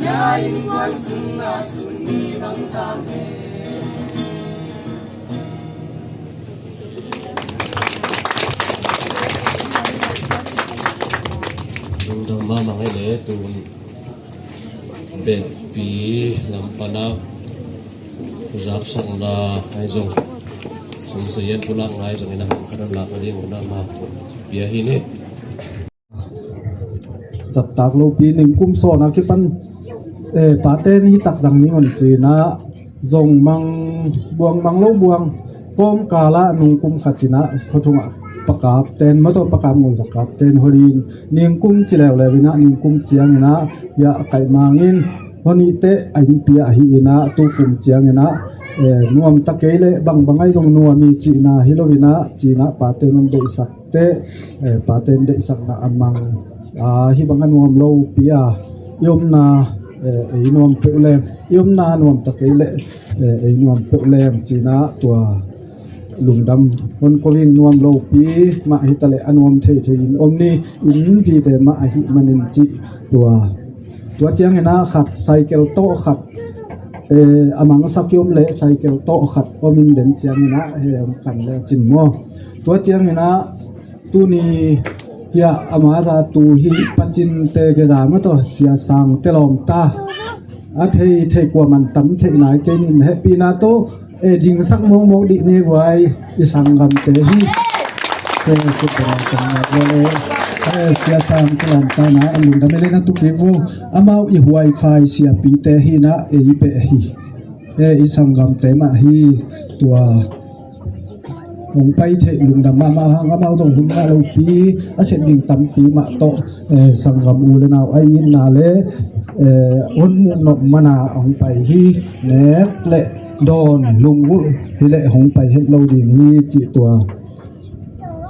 na innkuan sungah sun ni bang tang e. Lungdam mahmah ngei le, tun bekpi lam pana zaksakna ahi zong, sumsayen pulakna ahi zong, ina hong khadan lakna ding una ma pia hi ni. Zattak lopi ningkum sawna kipan, eh, paten hi tak zang ni hon cina, zong mang buang mang lo buang, kawmkala nungkum khat cina, khuatungah pakap ten, mato pakap ngul zakap ten, honin ningkum ci leuleu ina, ningkum ciang ina, ya kaih mangin, honite a innpi ahi ina, tukum ciang ina, eh, nuam ta kei le, bang bang ahi zong nuam i cina, hi lo ina, cina, paten hon deihsak te, eh, paten deihsakna a mang, ah, hi bang a nuam lopi a, i omna, eh, ei nuam peuh leng, i omna nuam ta kei le, eh, ei nuam peuh leng cina tua lungdam hon ko ing. Nuam lopi mah hi ta le a nuam thei thei in om ni, in vive mah ahi manin ci tua. Tua ciang ina khat cycle tawh khat, eh, a mangsak i om le cycle tawh khat om in den ciang ina he om kan le cin maw. Tua ciang ina tuni hia ama za tu hi pacin te ke za ma tawh sia sang te lawm ta. A thei thei kua man tam thei nai kei nin hehpihna tawh, eh, dingsak mawkmawk dih ni guai i sanggamte hi. Eh, sia sang te lawm ta na a lungdam e le na tu kik vo. Amau i huaifai siapite hi na ei beh hi. Eh, i sanggamte mah hi tua. Hong pai theih lungdam mahmah hang amau zong hun ngah lopi a sep ding tampi mah tawh, eh, sanggam u le nau a itna le, eh, hon muh nop mana hong pai hi. Nek le dawn lungulh hi le hong pai het lo ding hi cih tua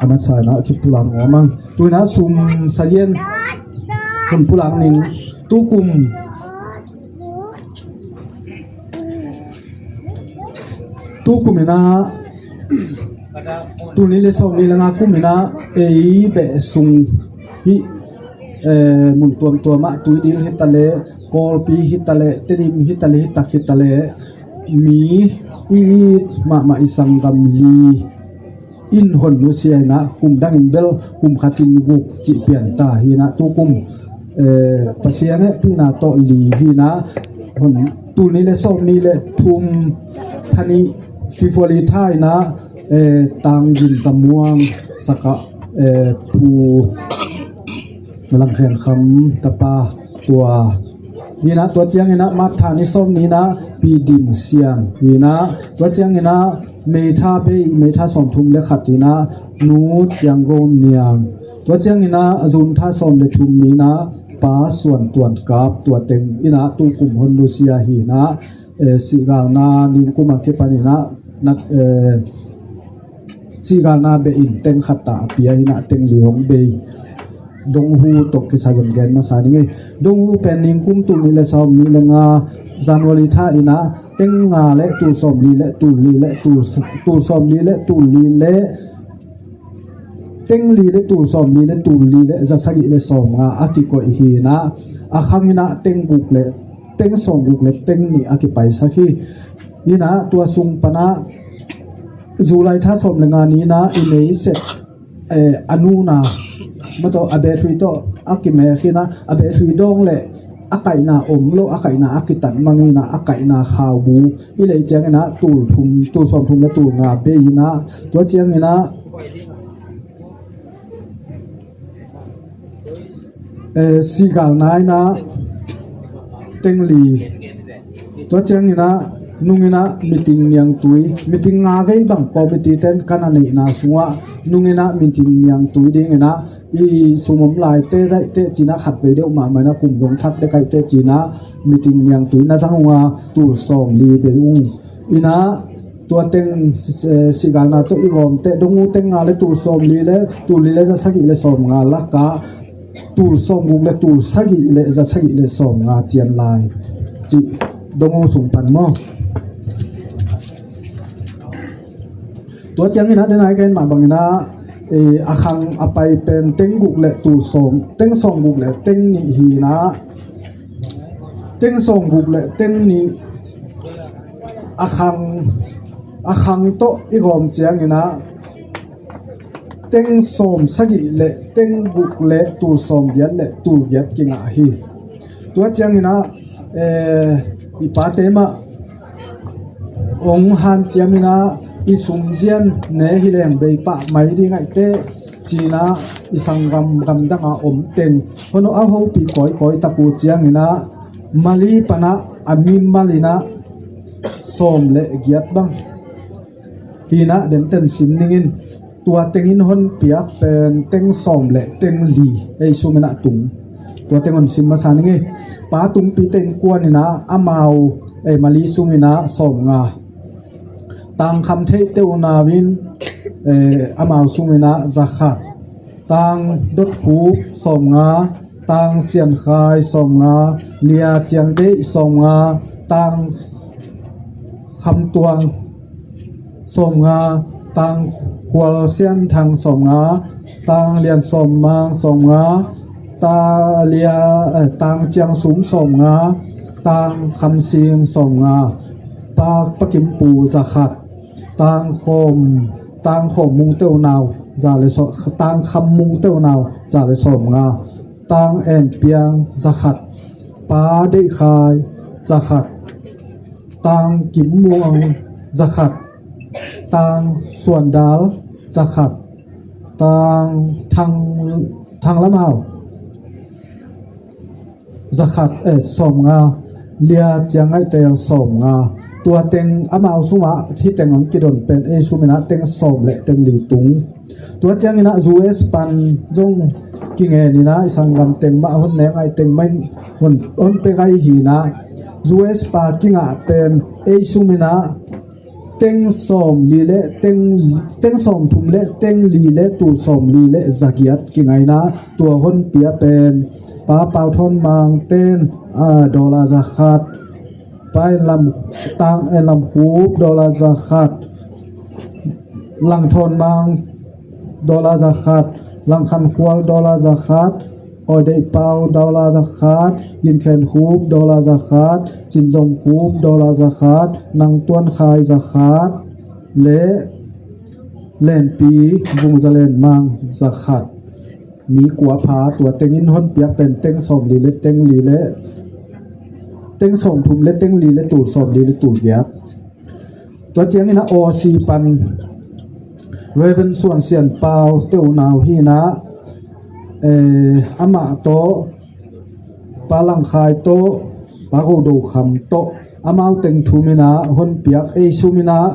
a masa ina kipulak nuam ang. Tuina sum sayen hun pulak ning tukum tukum ina tuni le sawm ni le nga kum ina ei beh sung hi, eh, mun tuamtuam ah Tuidil hi ta le, Kawlpi hi ta le, Tedim hi ta le, hi tak hi ta le, mi i it mahmah i sanggam li in hon nusia ina kum dangin bel kum khatin guk cih pian ta hi ina tukum, eh, Pasian hehpihna tawh li hi ina hon tul ni le sawm ni le thum thani February tha ina, eh, tang gin zamuang saka, eh, pu Langkhen Kham tapa tua hi-in ah, tua ciangin ah March tha ni sawm ni-in ah Pi Dim Siang hi-in ah, tua ciangin ah May tha bei, May tha sawmthum le khat hi-in ah Nu Ciang Go Niang, tua ciangin ah June tha sawm le thum ni-in ah Pa Suan Tuan Kap, tua teng in ah tukum hon nusia hi-in ah, eh, sihgalna ningkum a kipan in ah nat, eh, sihgalna beh in teng khat ta a pia hi-in ah teng li hong bei. Donghu tawh kisai zong gen masa ning ei. Donghu pen ningkum tul nih le sawm nih le nga January tha in ah teng nga le tul sawm li le tul li le tul, tul sawm li le tul li le teng li le tul sawm li le tul li le za sagih le sawm nga a kikoih hi-in ah, a khang in ah teng guk le teng sawm guk le teng nih a kipaisak hi. In ah tua sung pan ah July tha sawm le nga ni-in ah i mei set, eh, a nuna ma tawh a battery tawh a kimek hi-in ah, a battery dawng le a kaihna om lo, a kaihna a kitat mang in ah, a kaihna khaubu i lei ciangin ah tul thum, tul sawmthum le tul nga bei hi-in ah, tua ciangin ah, eh, sihgalna in ah teng li, tua ciangin ah nung in ah meeting niangtui, meeting nga vei bang committee ten ka na neihna sungah nung in ah meeting niangtui dingin ah i sum om laite daihte ci-in ah khat vei deuh mahmah in ah kum dong thak dek aihte ci-in ah meeting niangtui na zang ung a, tul sawm li bei ung. In ah tua teng, eh, sihgalna tawh i gawm teh Donghu teng nga le tul sawm li le tul li le za sagih le sawm nga lakah tul sawm guk le tul sagih le za sagih le sawm nga cian lai cih Donghu sung pan maw. Tua ciangin ah den ai gen mah bangin ah, eh, a khang a pai pen teng guk le tul sawm, teng sawm guk le teng nih hi-in ah, teng sawm guk le teng nih a khang, a khang tawh i gawm ciangin ah teng sawm sagih le teng guk le tul sawm giat le tul giat kingah hi. Tua ciangin ah, eh, i pate mah hong hanciam in ah i sumzian ne hi leng bei pah mai ding aihte ci-in ah i sanggam gamdang a om teng hon a hopih kawikawi tak uh ciangin ah Mali pan ah a mimal in ah sawm le giat bang hi-in ah den ten sim ning in. Tua teng in hon piak pen teng sawm le teng li ei sum in ah tung. Tua teng hon sim masa ning ei. Pa tungpite innkuan in ah amau, eh, Mali sung in ah sawm nga. Tang Kham Theih te unau in, eh, amau sung in ah za khat. Tang Dot Khup sawm nga, Tang Sian Khai sawm nga, Lia Ciang Deih sawm nga, Tang Kham Tuang sawm nga, Tang Khual Sian Thang sawm nga, Tang Lian Sawm Mang sawm nga, Ta Lia, eh, Tang Ciang Sum sawm nga, Tang Kham Sing sawm nga, Pa, Pa Kim Pu za khat, Tang Khawm, Tang Khawm Mung te unau za le sawm, Tang Kham Mung te unau za le sawm nga, Tang En Piang za khat, Pa Deih Khai za khat, Tang Kim Muang za khat, Tang Suan Dal za khat, Tang Thang, Thang Lam Hau za khat, eh, sawm nga, Lia Ciang Ngaih Tel sawm nga. Tua teng amau sungah hih teng hong kidon pen ei sum in ah teng sawm le teng li tung. Tua ciangin ah U S pan zong kingen in ah i sanggam teng mah hon neng ai teng mah in hon, hon pia gai hi-in ah U S pa kingah pen ei sum in ah teng sawm li le teng, teng sawm thum le teng li le tul sawm li le za giat kingah in ah tua hon pia pen Pa Pau Thawn Mang ten, ah, dollar za khat, Pa En Lam, Tang En Lam Khup dollar za khat, Lang Thawn Mang dollar za khat, Lang Khan Khual dollar za khat, Awi Deih Pau dollar za khat, Gin Khen Khup dollar za khat, Cin Zom Khup dollar za khat, Nang Tuan Khai za khat, le Lenpi Vung Za Len Mang za khat. Mi kua pha, tua teng in hon piak pen teng sawm li le teng li le, teng sawm thum le teng li le tul sawm li le tul giat. Tua ciangin ah Aussie pan Reverend Suan Sian Pau te unau hi-in ah eh, amah tawh, Pa Langkhai tawh, Pa Go Do Kham tawh, amau teng thum in ah honpiak ei sum in ah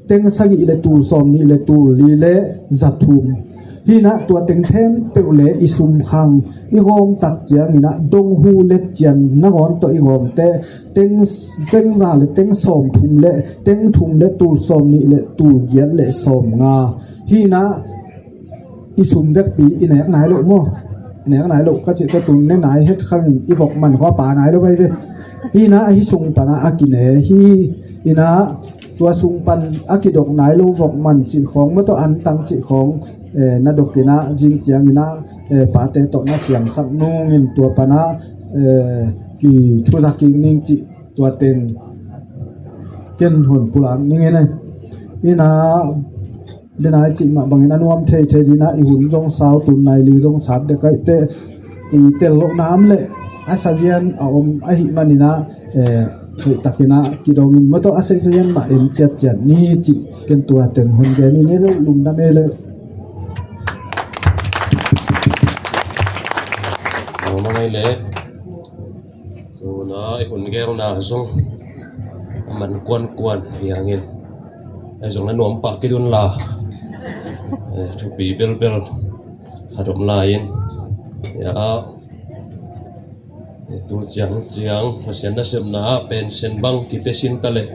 teng sagih le tul sawm nih le tul li le za thum. Hi in ah tua teng khempeuh le i sum khang i gawm tak ciangin ah dong hu le cian nangawn tawh i gawm teh teng, teng za le teng sawm thum le teng thum le tul sawm nih le tul giat le sawm nga. Hi in ah i sum vekpi i nek nai lo maw? I nek nai lo ka cih teh tun ne nai het khang i vok man khua pa nai lo vai ve. Hi in ah hih sung pan ah a kine hi in ah tua sung pan a kidok nai lo vok man cih khawng maw tawh antang cih khawng, eh, na dok in ah zing ciangin ah, eh, pate tawh na siamsak nungin tua pan ah, eh, kithuza kik ning cih tua teng ken hun pulak ning e. Hi in ah denai cih mah bangin a nuam thei thei ding ah i hun zong sau tun nai li zong sat dek aih teh i tel loh nam le a sazian a om ahih manin ah, eh, hoih takin ah kidongin maw tawh a sazian mah en ciatciat ni cih ken tua teng hun gen in e le lungdam e le. Aw, ma ngai le. Tuna i hun gelna zong a man kuankuan hi hangin, ei zong na nuam pah kei un la, eh, thupi belbel khat om lai in, ya, eh, tu ciang ciang Pasian nasepna ah pension bang kipia sin ta leh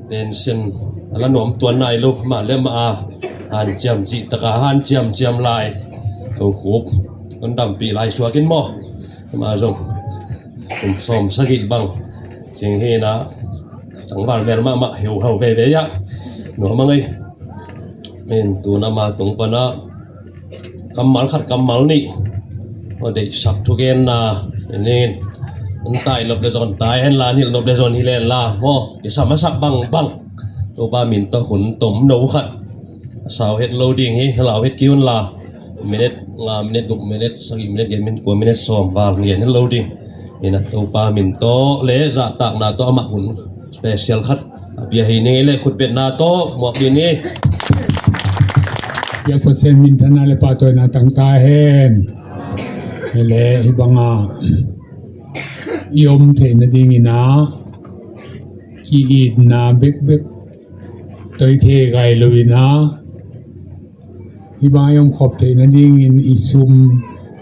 pension a la nuam tuan nai lo, mah le mah a hanciam cih taka hanciamciam lai, lo khup kon dampih lai suak in maw? Mah zong kum sawm sagih bang cing hi in ah tangval mel mahmah heuhau veve ah nuam a ngei. Min tuna ma tung pan ah kammal khat kammal nih maw, deihsak thugenna nin, an tai nop le zon tai hen la, an hilh nop le zon hilh hen la maw, kisam a sak bangbang Topa min tawh hun tomno khat a sau het lo ding hi. Na lau het kei un la, minute nga, minute guk, minute sagih, minute giat, minute kua, minute sawm val ngen het lo ding. Hi in ah Topa min tawh le zahtakna tawh amah hun special khat a pia hi ning e le khutbetna tawh muak ding hi. Biak Pasian minthanna le pahtawina tang ta hen. Hi le hih banga i om theih nadingin ah ki-itna bekbek toi thei gai lo in ah hih bang i om khop theih nadingin i sum,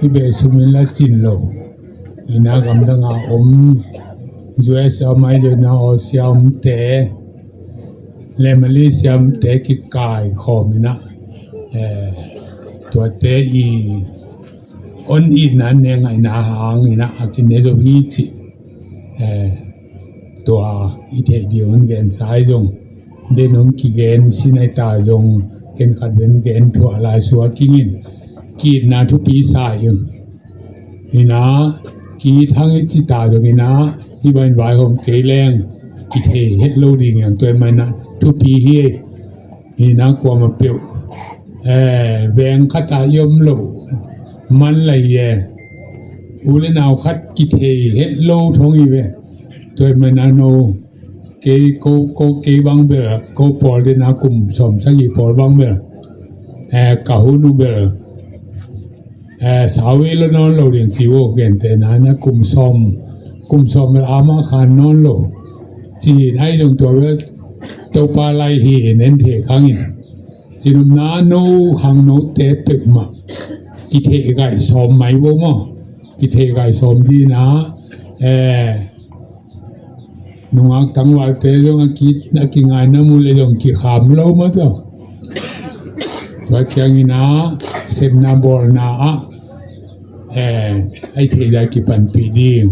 i beh sum in la cin lo. Hi in ah gamdang a om U S a om ahi zongin ah Aussie a omte le Malaysia a omte kikai khawm in ah, eh, tuate i on itna ne ngaihna hangin ah a kine zo hi cih, eh, tua i theih ding hong gensa ahi zong den hong kigen sin ahi ta zong ken khat ven gen thuah lai suak ing in ki-itna thupi sa ing. Hi in ah ki-it hang i ci ta zong hi in ah hih bang vaihawm kei leng kithei het lo ding hi hang, tua ahih manin ah thupi hi. Hi in ah kuamah peuh, eh, veng khat ah i om loh man lai e. U le nau khat kithei het lo thong hi ve. Tua ahih manin ah no kei ko, ko kei bang bel, ko pawl den ah kum sawm sagih pawl bang bel, eh, ka hun uh bel, eh, sau i lo nawn lo ding ci uh, gentehna in ah kum sawm, kum sawm bel amah khan nawn lo ci in ahi zong tua bel Topa lai hi in en thei khang in. Ci nopna no khangnote peuhmah kitheih gaih sawm mai vo maw? Kitheih gaih sawm ding in ah, eh, nungak tangvalte zong a ki, a kingaina mu le zong kikham lo maw tawh. Tua ciangin ah sepna bawlna ah, eh, ahi thei zah kipanpih ding.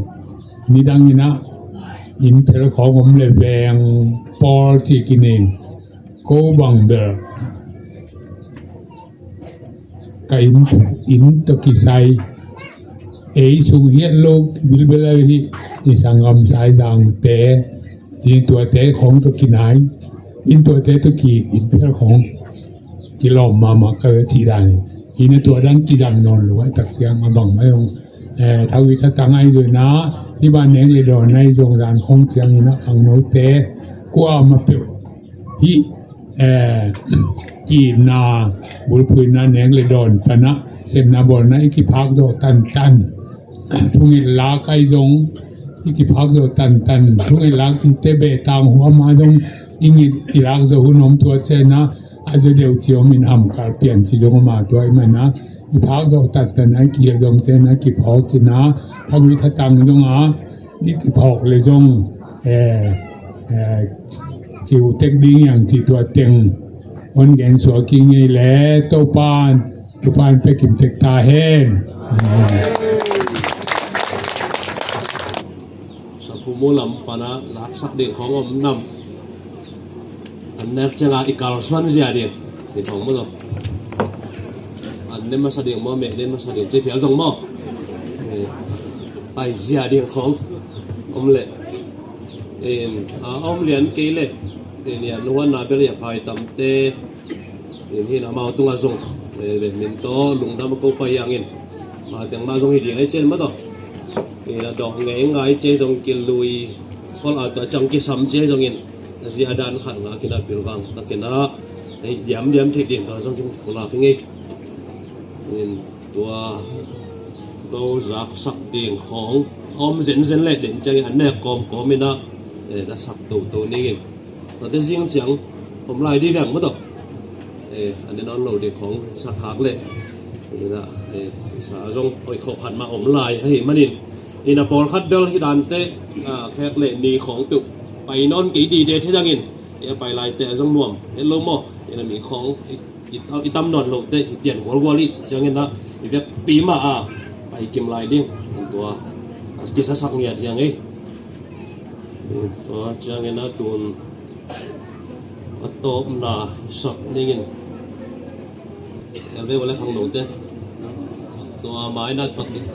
Nidangin ah inn phel khawng om le veng pawl ci kining. Ko bang bel ka inn, inn tawh kisai, ei sung hiat lo bilbel ahi, i sanggam Saizangte, ci tuate khawng tawh kinai, inn tuate tawh ki, inn phel khawng kilawm mahmah ka ve ci dan. Hi in ah tua dan kizang nawn lo ahi tak ciang a bang mai hong, eh, thau i thatang ahi zong in ah hih bang neng le dawn ahi zong zan khawng ciangin ah khangnote kuamah peuh hih Eh, kiimna, bulphuina, nek le dawn pana sepna bawlna i kiphak zawh tantan. Thunget lak ai zong i kiphak zawh tantan. Thunget lak cite beh tang huama zong i ngit i lak zawh hun om tua ciana a za deuh ci om in hamkal pian ci zong om a tua i mana i phak zawh tantan a i kihel zong ciana kiphawk ina thagui thatang zong a i kiphawk le zong, eh, eh, kiutek ding yang ci tua teng hon gen suak i ngei le Topan, Topan pe kimtek ta hen. Saphumu lam pana laksak ding khong om nam. An nek cianga i kalsuan zia ding ni thong maw taw. An ne masa ding maw, meh ne masa ding ci phial zong maw. Eh, pai zia ding khong om le. Em, a om lian kei le. Eh, lian huan na bel ya pai tamte. Em, hi na mau tunga zong. Eh, ve min to lungdam ko pai yang in. Ma teng ma zong hi ding ai cen maw taw. Eh, a dawk ngei ngai ce zong kilui. Khol a tua cang kisam ce zong in. A zia dan khat nga kina pilvang ta kina. Ei, diamdiam theih ding tua zong kin pulak i ngei. In tua do zaksak ding khong om zenzen leh den ciangin an nek kawmkawm inah, eh, zasak toto ning in. Tuate zing ciang om lai dih veng maw taw. Eh, an ne nawn lo ding khong sak khak leh inah, eh, sa zong hoih khawh khat mah om lai ahi manin. Inah pawlkhat bel hi dante, ah, khek leh ni khong peuh pai nawn kei dide thei dangin. I a pai laite a zong nuam het lo maw? I na mi khawng i, i, i tam nawn lote i pian gualgual i ciangin ah i vekpi mah a pai kim lai ding. Tua a kisasak ngiat hiang ei. Tua ciangin ah tun a tawpna sak ningin. Elbe wale khang lote. Tua mai na tak ding.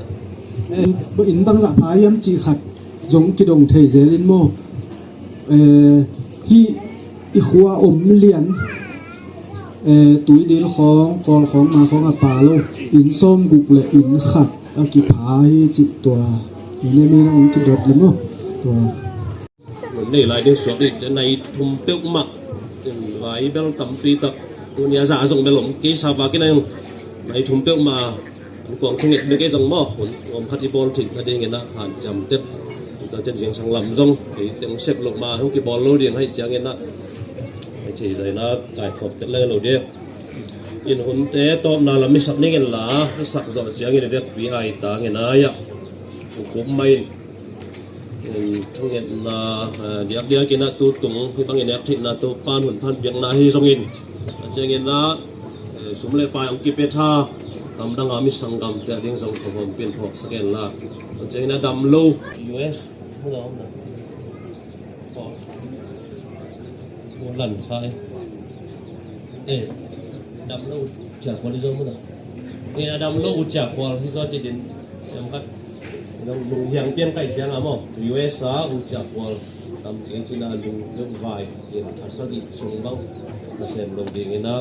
Inn bangzah pha hiam cih khat zong kidong thei zel in maw? Eh, hih i khua om lian, eh, Tuidil khawng, Kawl khawng, ma khawng a pa lo, inn sawmguk le inn khat a kipha hi cih tua. Inn em inn a ong kidot le maw? Tua. Nun nei lai ding suak dih cian nai thum peuhmah. Vai bel tampi tak. Tunia za zong bel om kei sa vakin a nai thum peuhmah. An kuang thunget bek ei zong maw, hun nuam khat i bawl theih nadingin ah hanciam tek. Tua cian zingsang lam zong ei teng sep loh ma hong kibawl lo ding haih ciangin ah ei thei zaina kaikhawm tek leng lo ding. In hunte tawpna lam i sak ningin la i sak zawh ciangin i vekpi ai tangin ai ah. Hukum mai in. Thungetna, eh, diakdiak in ah tutung hih bangin nek theihna Topan hun phan biakna hi zongin a ciangin ah, eh, sum le pai hong kipia tha. Gamdang a mi sanggamte a ding zong khuahawm pin phawk sak en la. A ciangin ah dam lo U S. Hula om na. Lan khai. Eh, dam lo cia kuali zong muna. Eh, a dam lo u cia kual hi zaw ci din. Siam khat. Nang lung hiang pian kai ciang a maw. U S a u cia kual. Tam keng cina lung lung vai. Cia a sagih sung bang. A sem lo ding ina.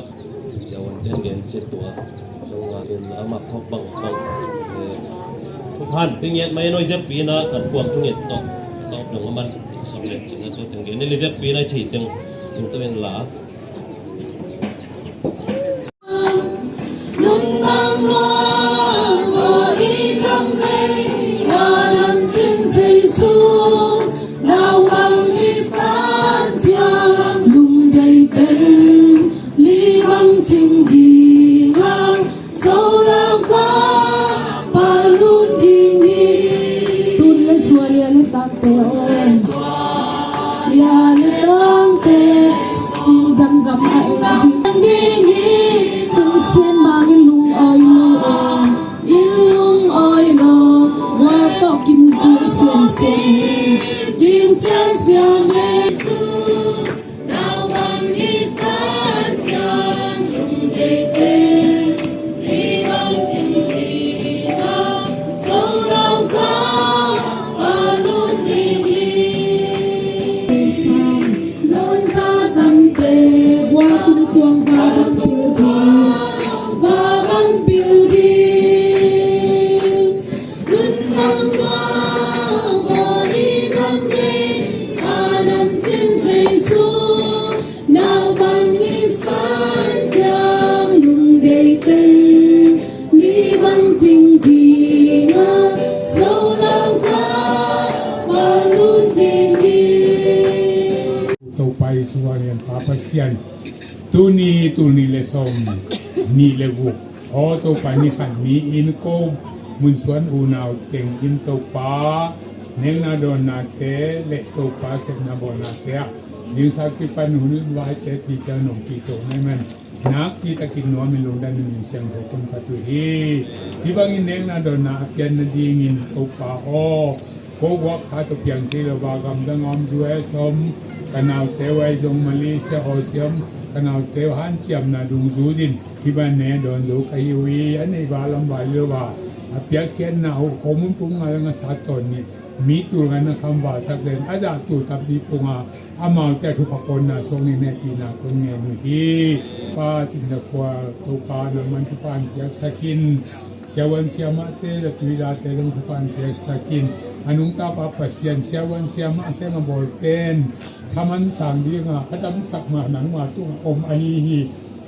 Cia wan pian gen ci tua. Zong a in a mak hok bang bang. Eh, thuphan pingiat mai noi dek pi ina kan kuang thunget tawh. Tawh dong a man. Sak lek cina tawh teng gen. Ni li dek pi ina i thei teng. In tawh in la. Tun le zua lia le tangte aw. Lia le tangte sing dang gam a eng ding. Ding hi tung sen mang i lung oi lo eng. I lung oi lo. Wa to kim ding sian sian. Ding sian sian me. Suang lian pa Pasian, tuni tul nih le sawm nih le guk, aw Topa, ni khat ni-in ko mun suan unau teng in Topa, nekna dawnnate le Topa sepna bawlnate ah zingsang kipan hun vaite pi ciang nong pi to nai man, nakpi takin nuam in lungdam in, min siangtho kong phat uh hi. Hih bangin nekna dawnna a pian nadingin Topa aw, ko guak kha tawh piang thei lo a, gamdang a om U S om, ka naute uh ahi zong Malaysia, Aussie om, ka naute uh hanciamna dungzui in hih bang ne dawn zo ka hi uh hi. A nei val om val lo a, a piakkhiatna uh khomun pum nga le nga sa tawn nih, mi tul nga na kham valsak zen, a zah tul tampi pung a, amaute a thupha konna suak nih, hehpihna kong ngen uh hi. Pa Cin Za Khual, Topa nangman thupha hong piaksak in. Siavuan siamahte, zatui zate zong thupha hong piaksak in. A nungta pa Pasian, siavuan siamah sem a bawlte'n thaman sang ding a, a damsak mah nangma tungah om ahi hi.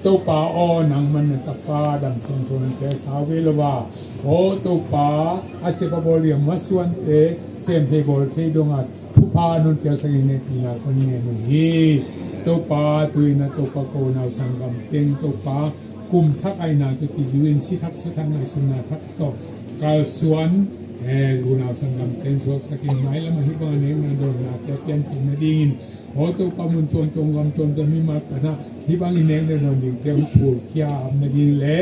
Topa aw, nangman na tapa dam siangtho nong piaksa ve lo a, aw Topa, a sep a bawl liam masuante sem thei bawl thei dong a, thupha nong piaksak in, hehpihna kong ngen uh hi. Topa, tu-in a Topa, ko unau sanggam teng Topa, kum thak aihna tawh kizui in, si thak sa thak ngaihsutna thak tawh kalsuan, eh, unau sanggam teng suaksak in, mailam ah hih bang a nekna dawnnate a pianpih nadingin, aw Topa, mun tuamtuam gam tuamtuam mimal panah hih bangin nekna dawn dingte hong phulkhia a om nading le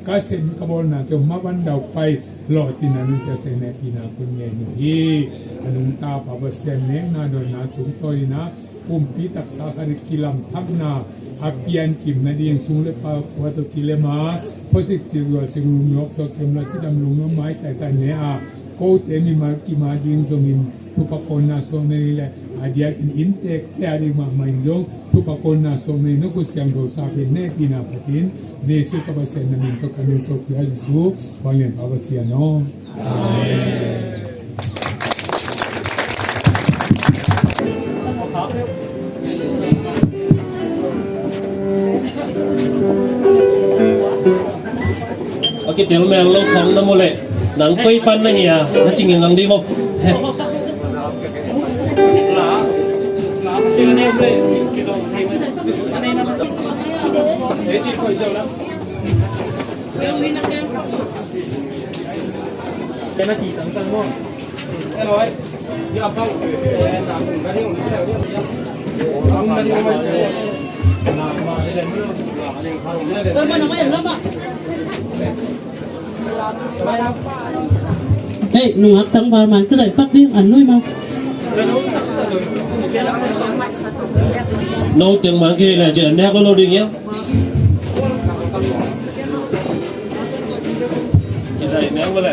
ka sep ka bawlnate hong maban daupai lawhcinna nong piaksak in, hehpihna kong ngen uh hi. A nungta pa Pasian, nekna dawnna tungtawn in a, pumpi taksa khat i kilamthakna a piankim nading, sum le pai khua tawh kilem a, khuasik cilgual sik, lungnuam suak, sem la cidam lungnuam maitaita ne a, kote mimal kim a ding zongin thupha konna suak nading le a diakin inntekte a ding mahmah in zong thupha konna suak nading na khut siangtho sa pen, hehpihna phatin, Jesu ka Pasian na min tawh ka nungto pia, Jesu vanglian pa Pasian aw. Amen. A kitel mel lo khawng na mu leh nang koi pan na hi a, na ci ngengang ding maw? Hei, nungak tangval man ka zaih pak ding, an nui mau. No teng man ki le jen nek lo ding ya. Ki zaih nek lo le.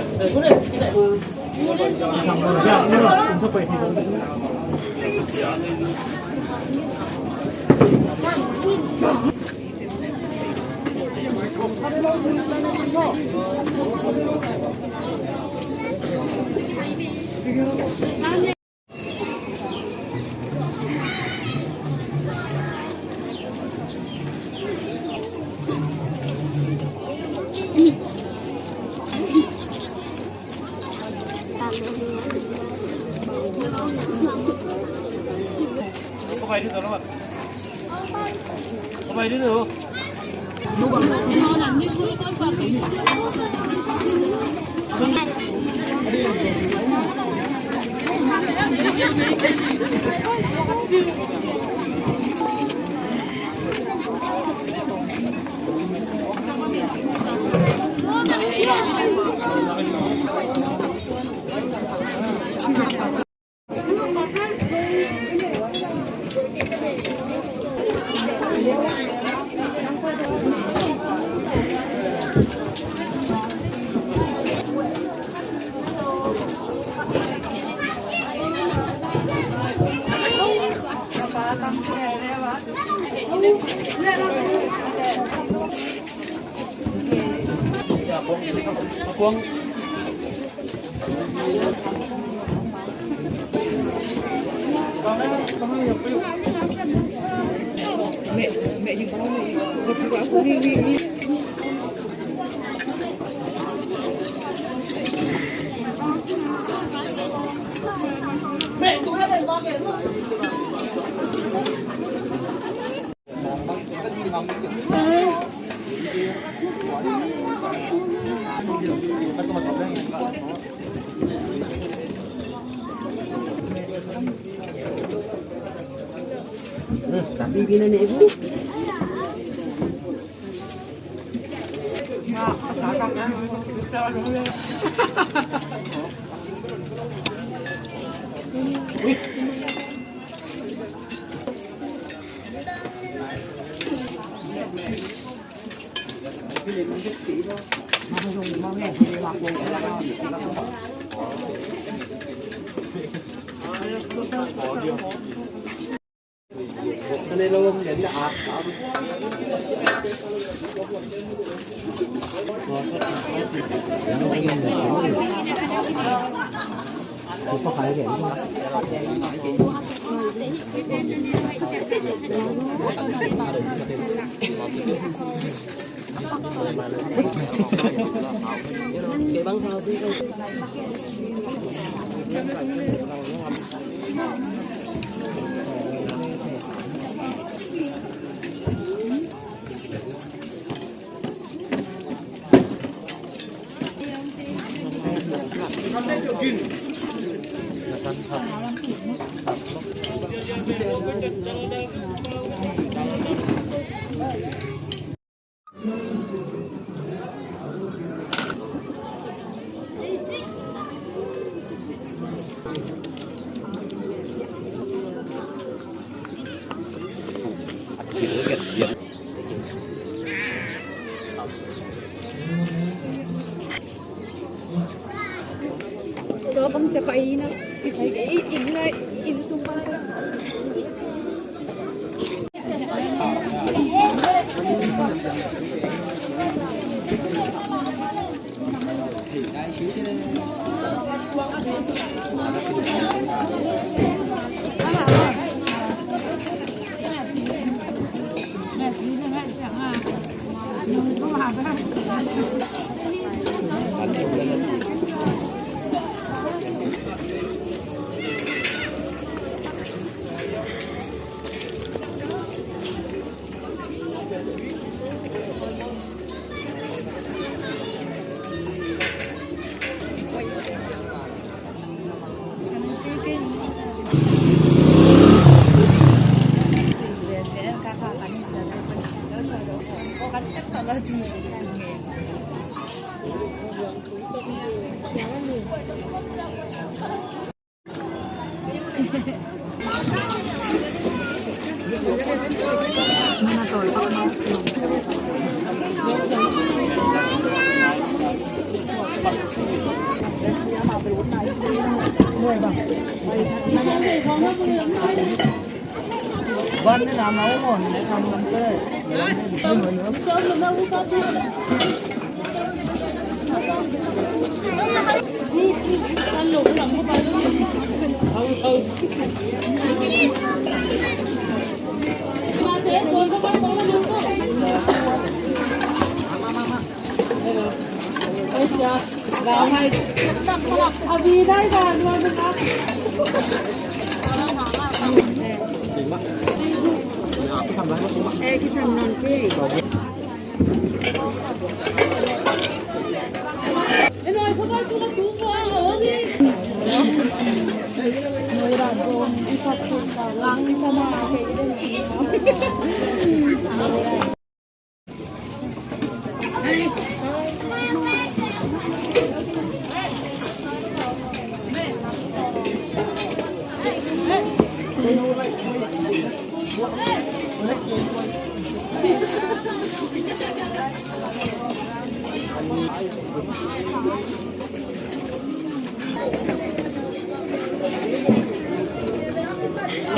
Tua bang cia pai na, i, i, i, inn lai, inn sung pan.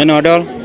Eno dol.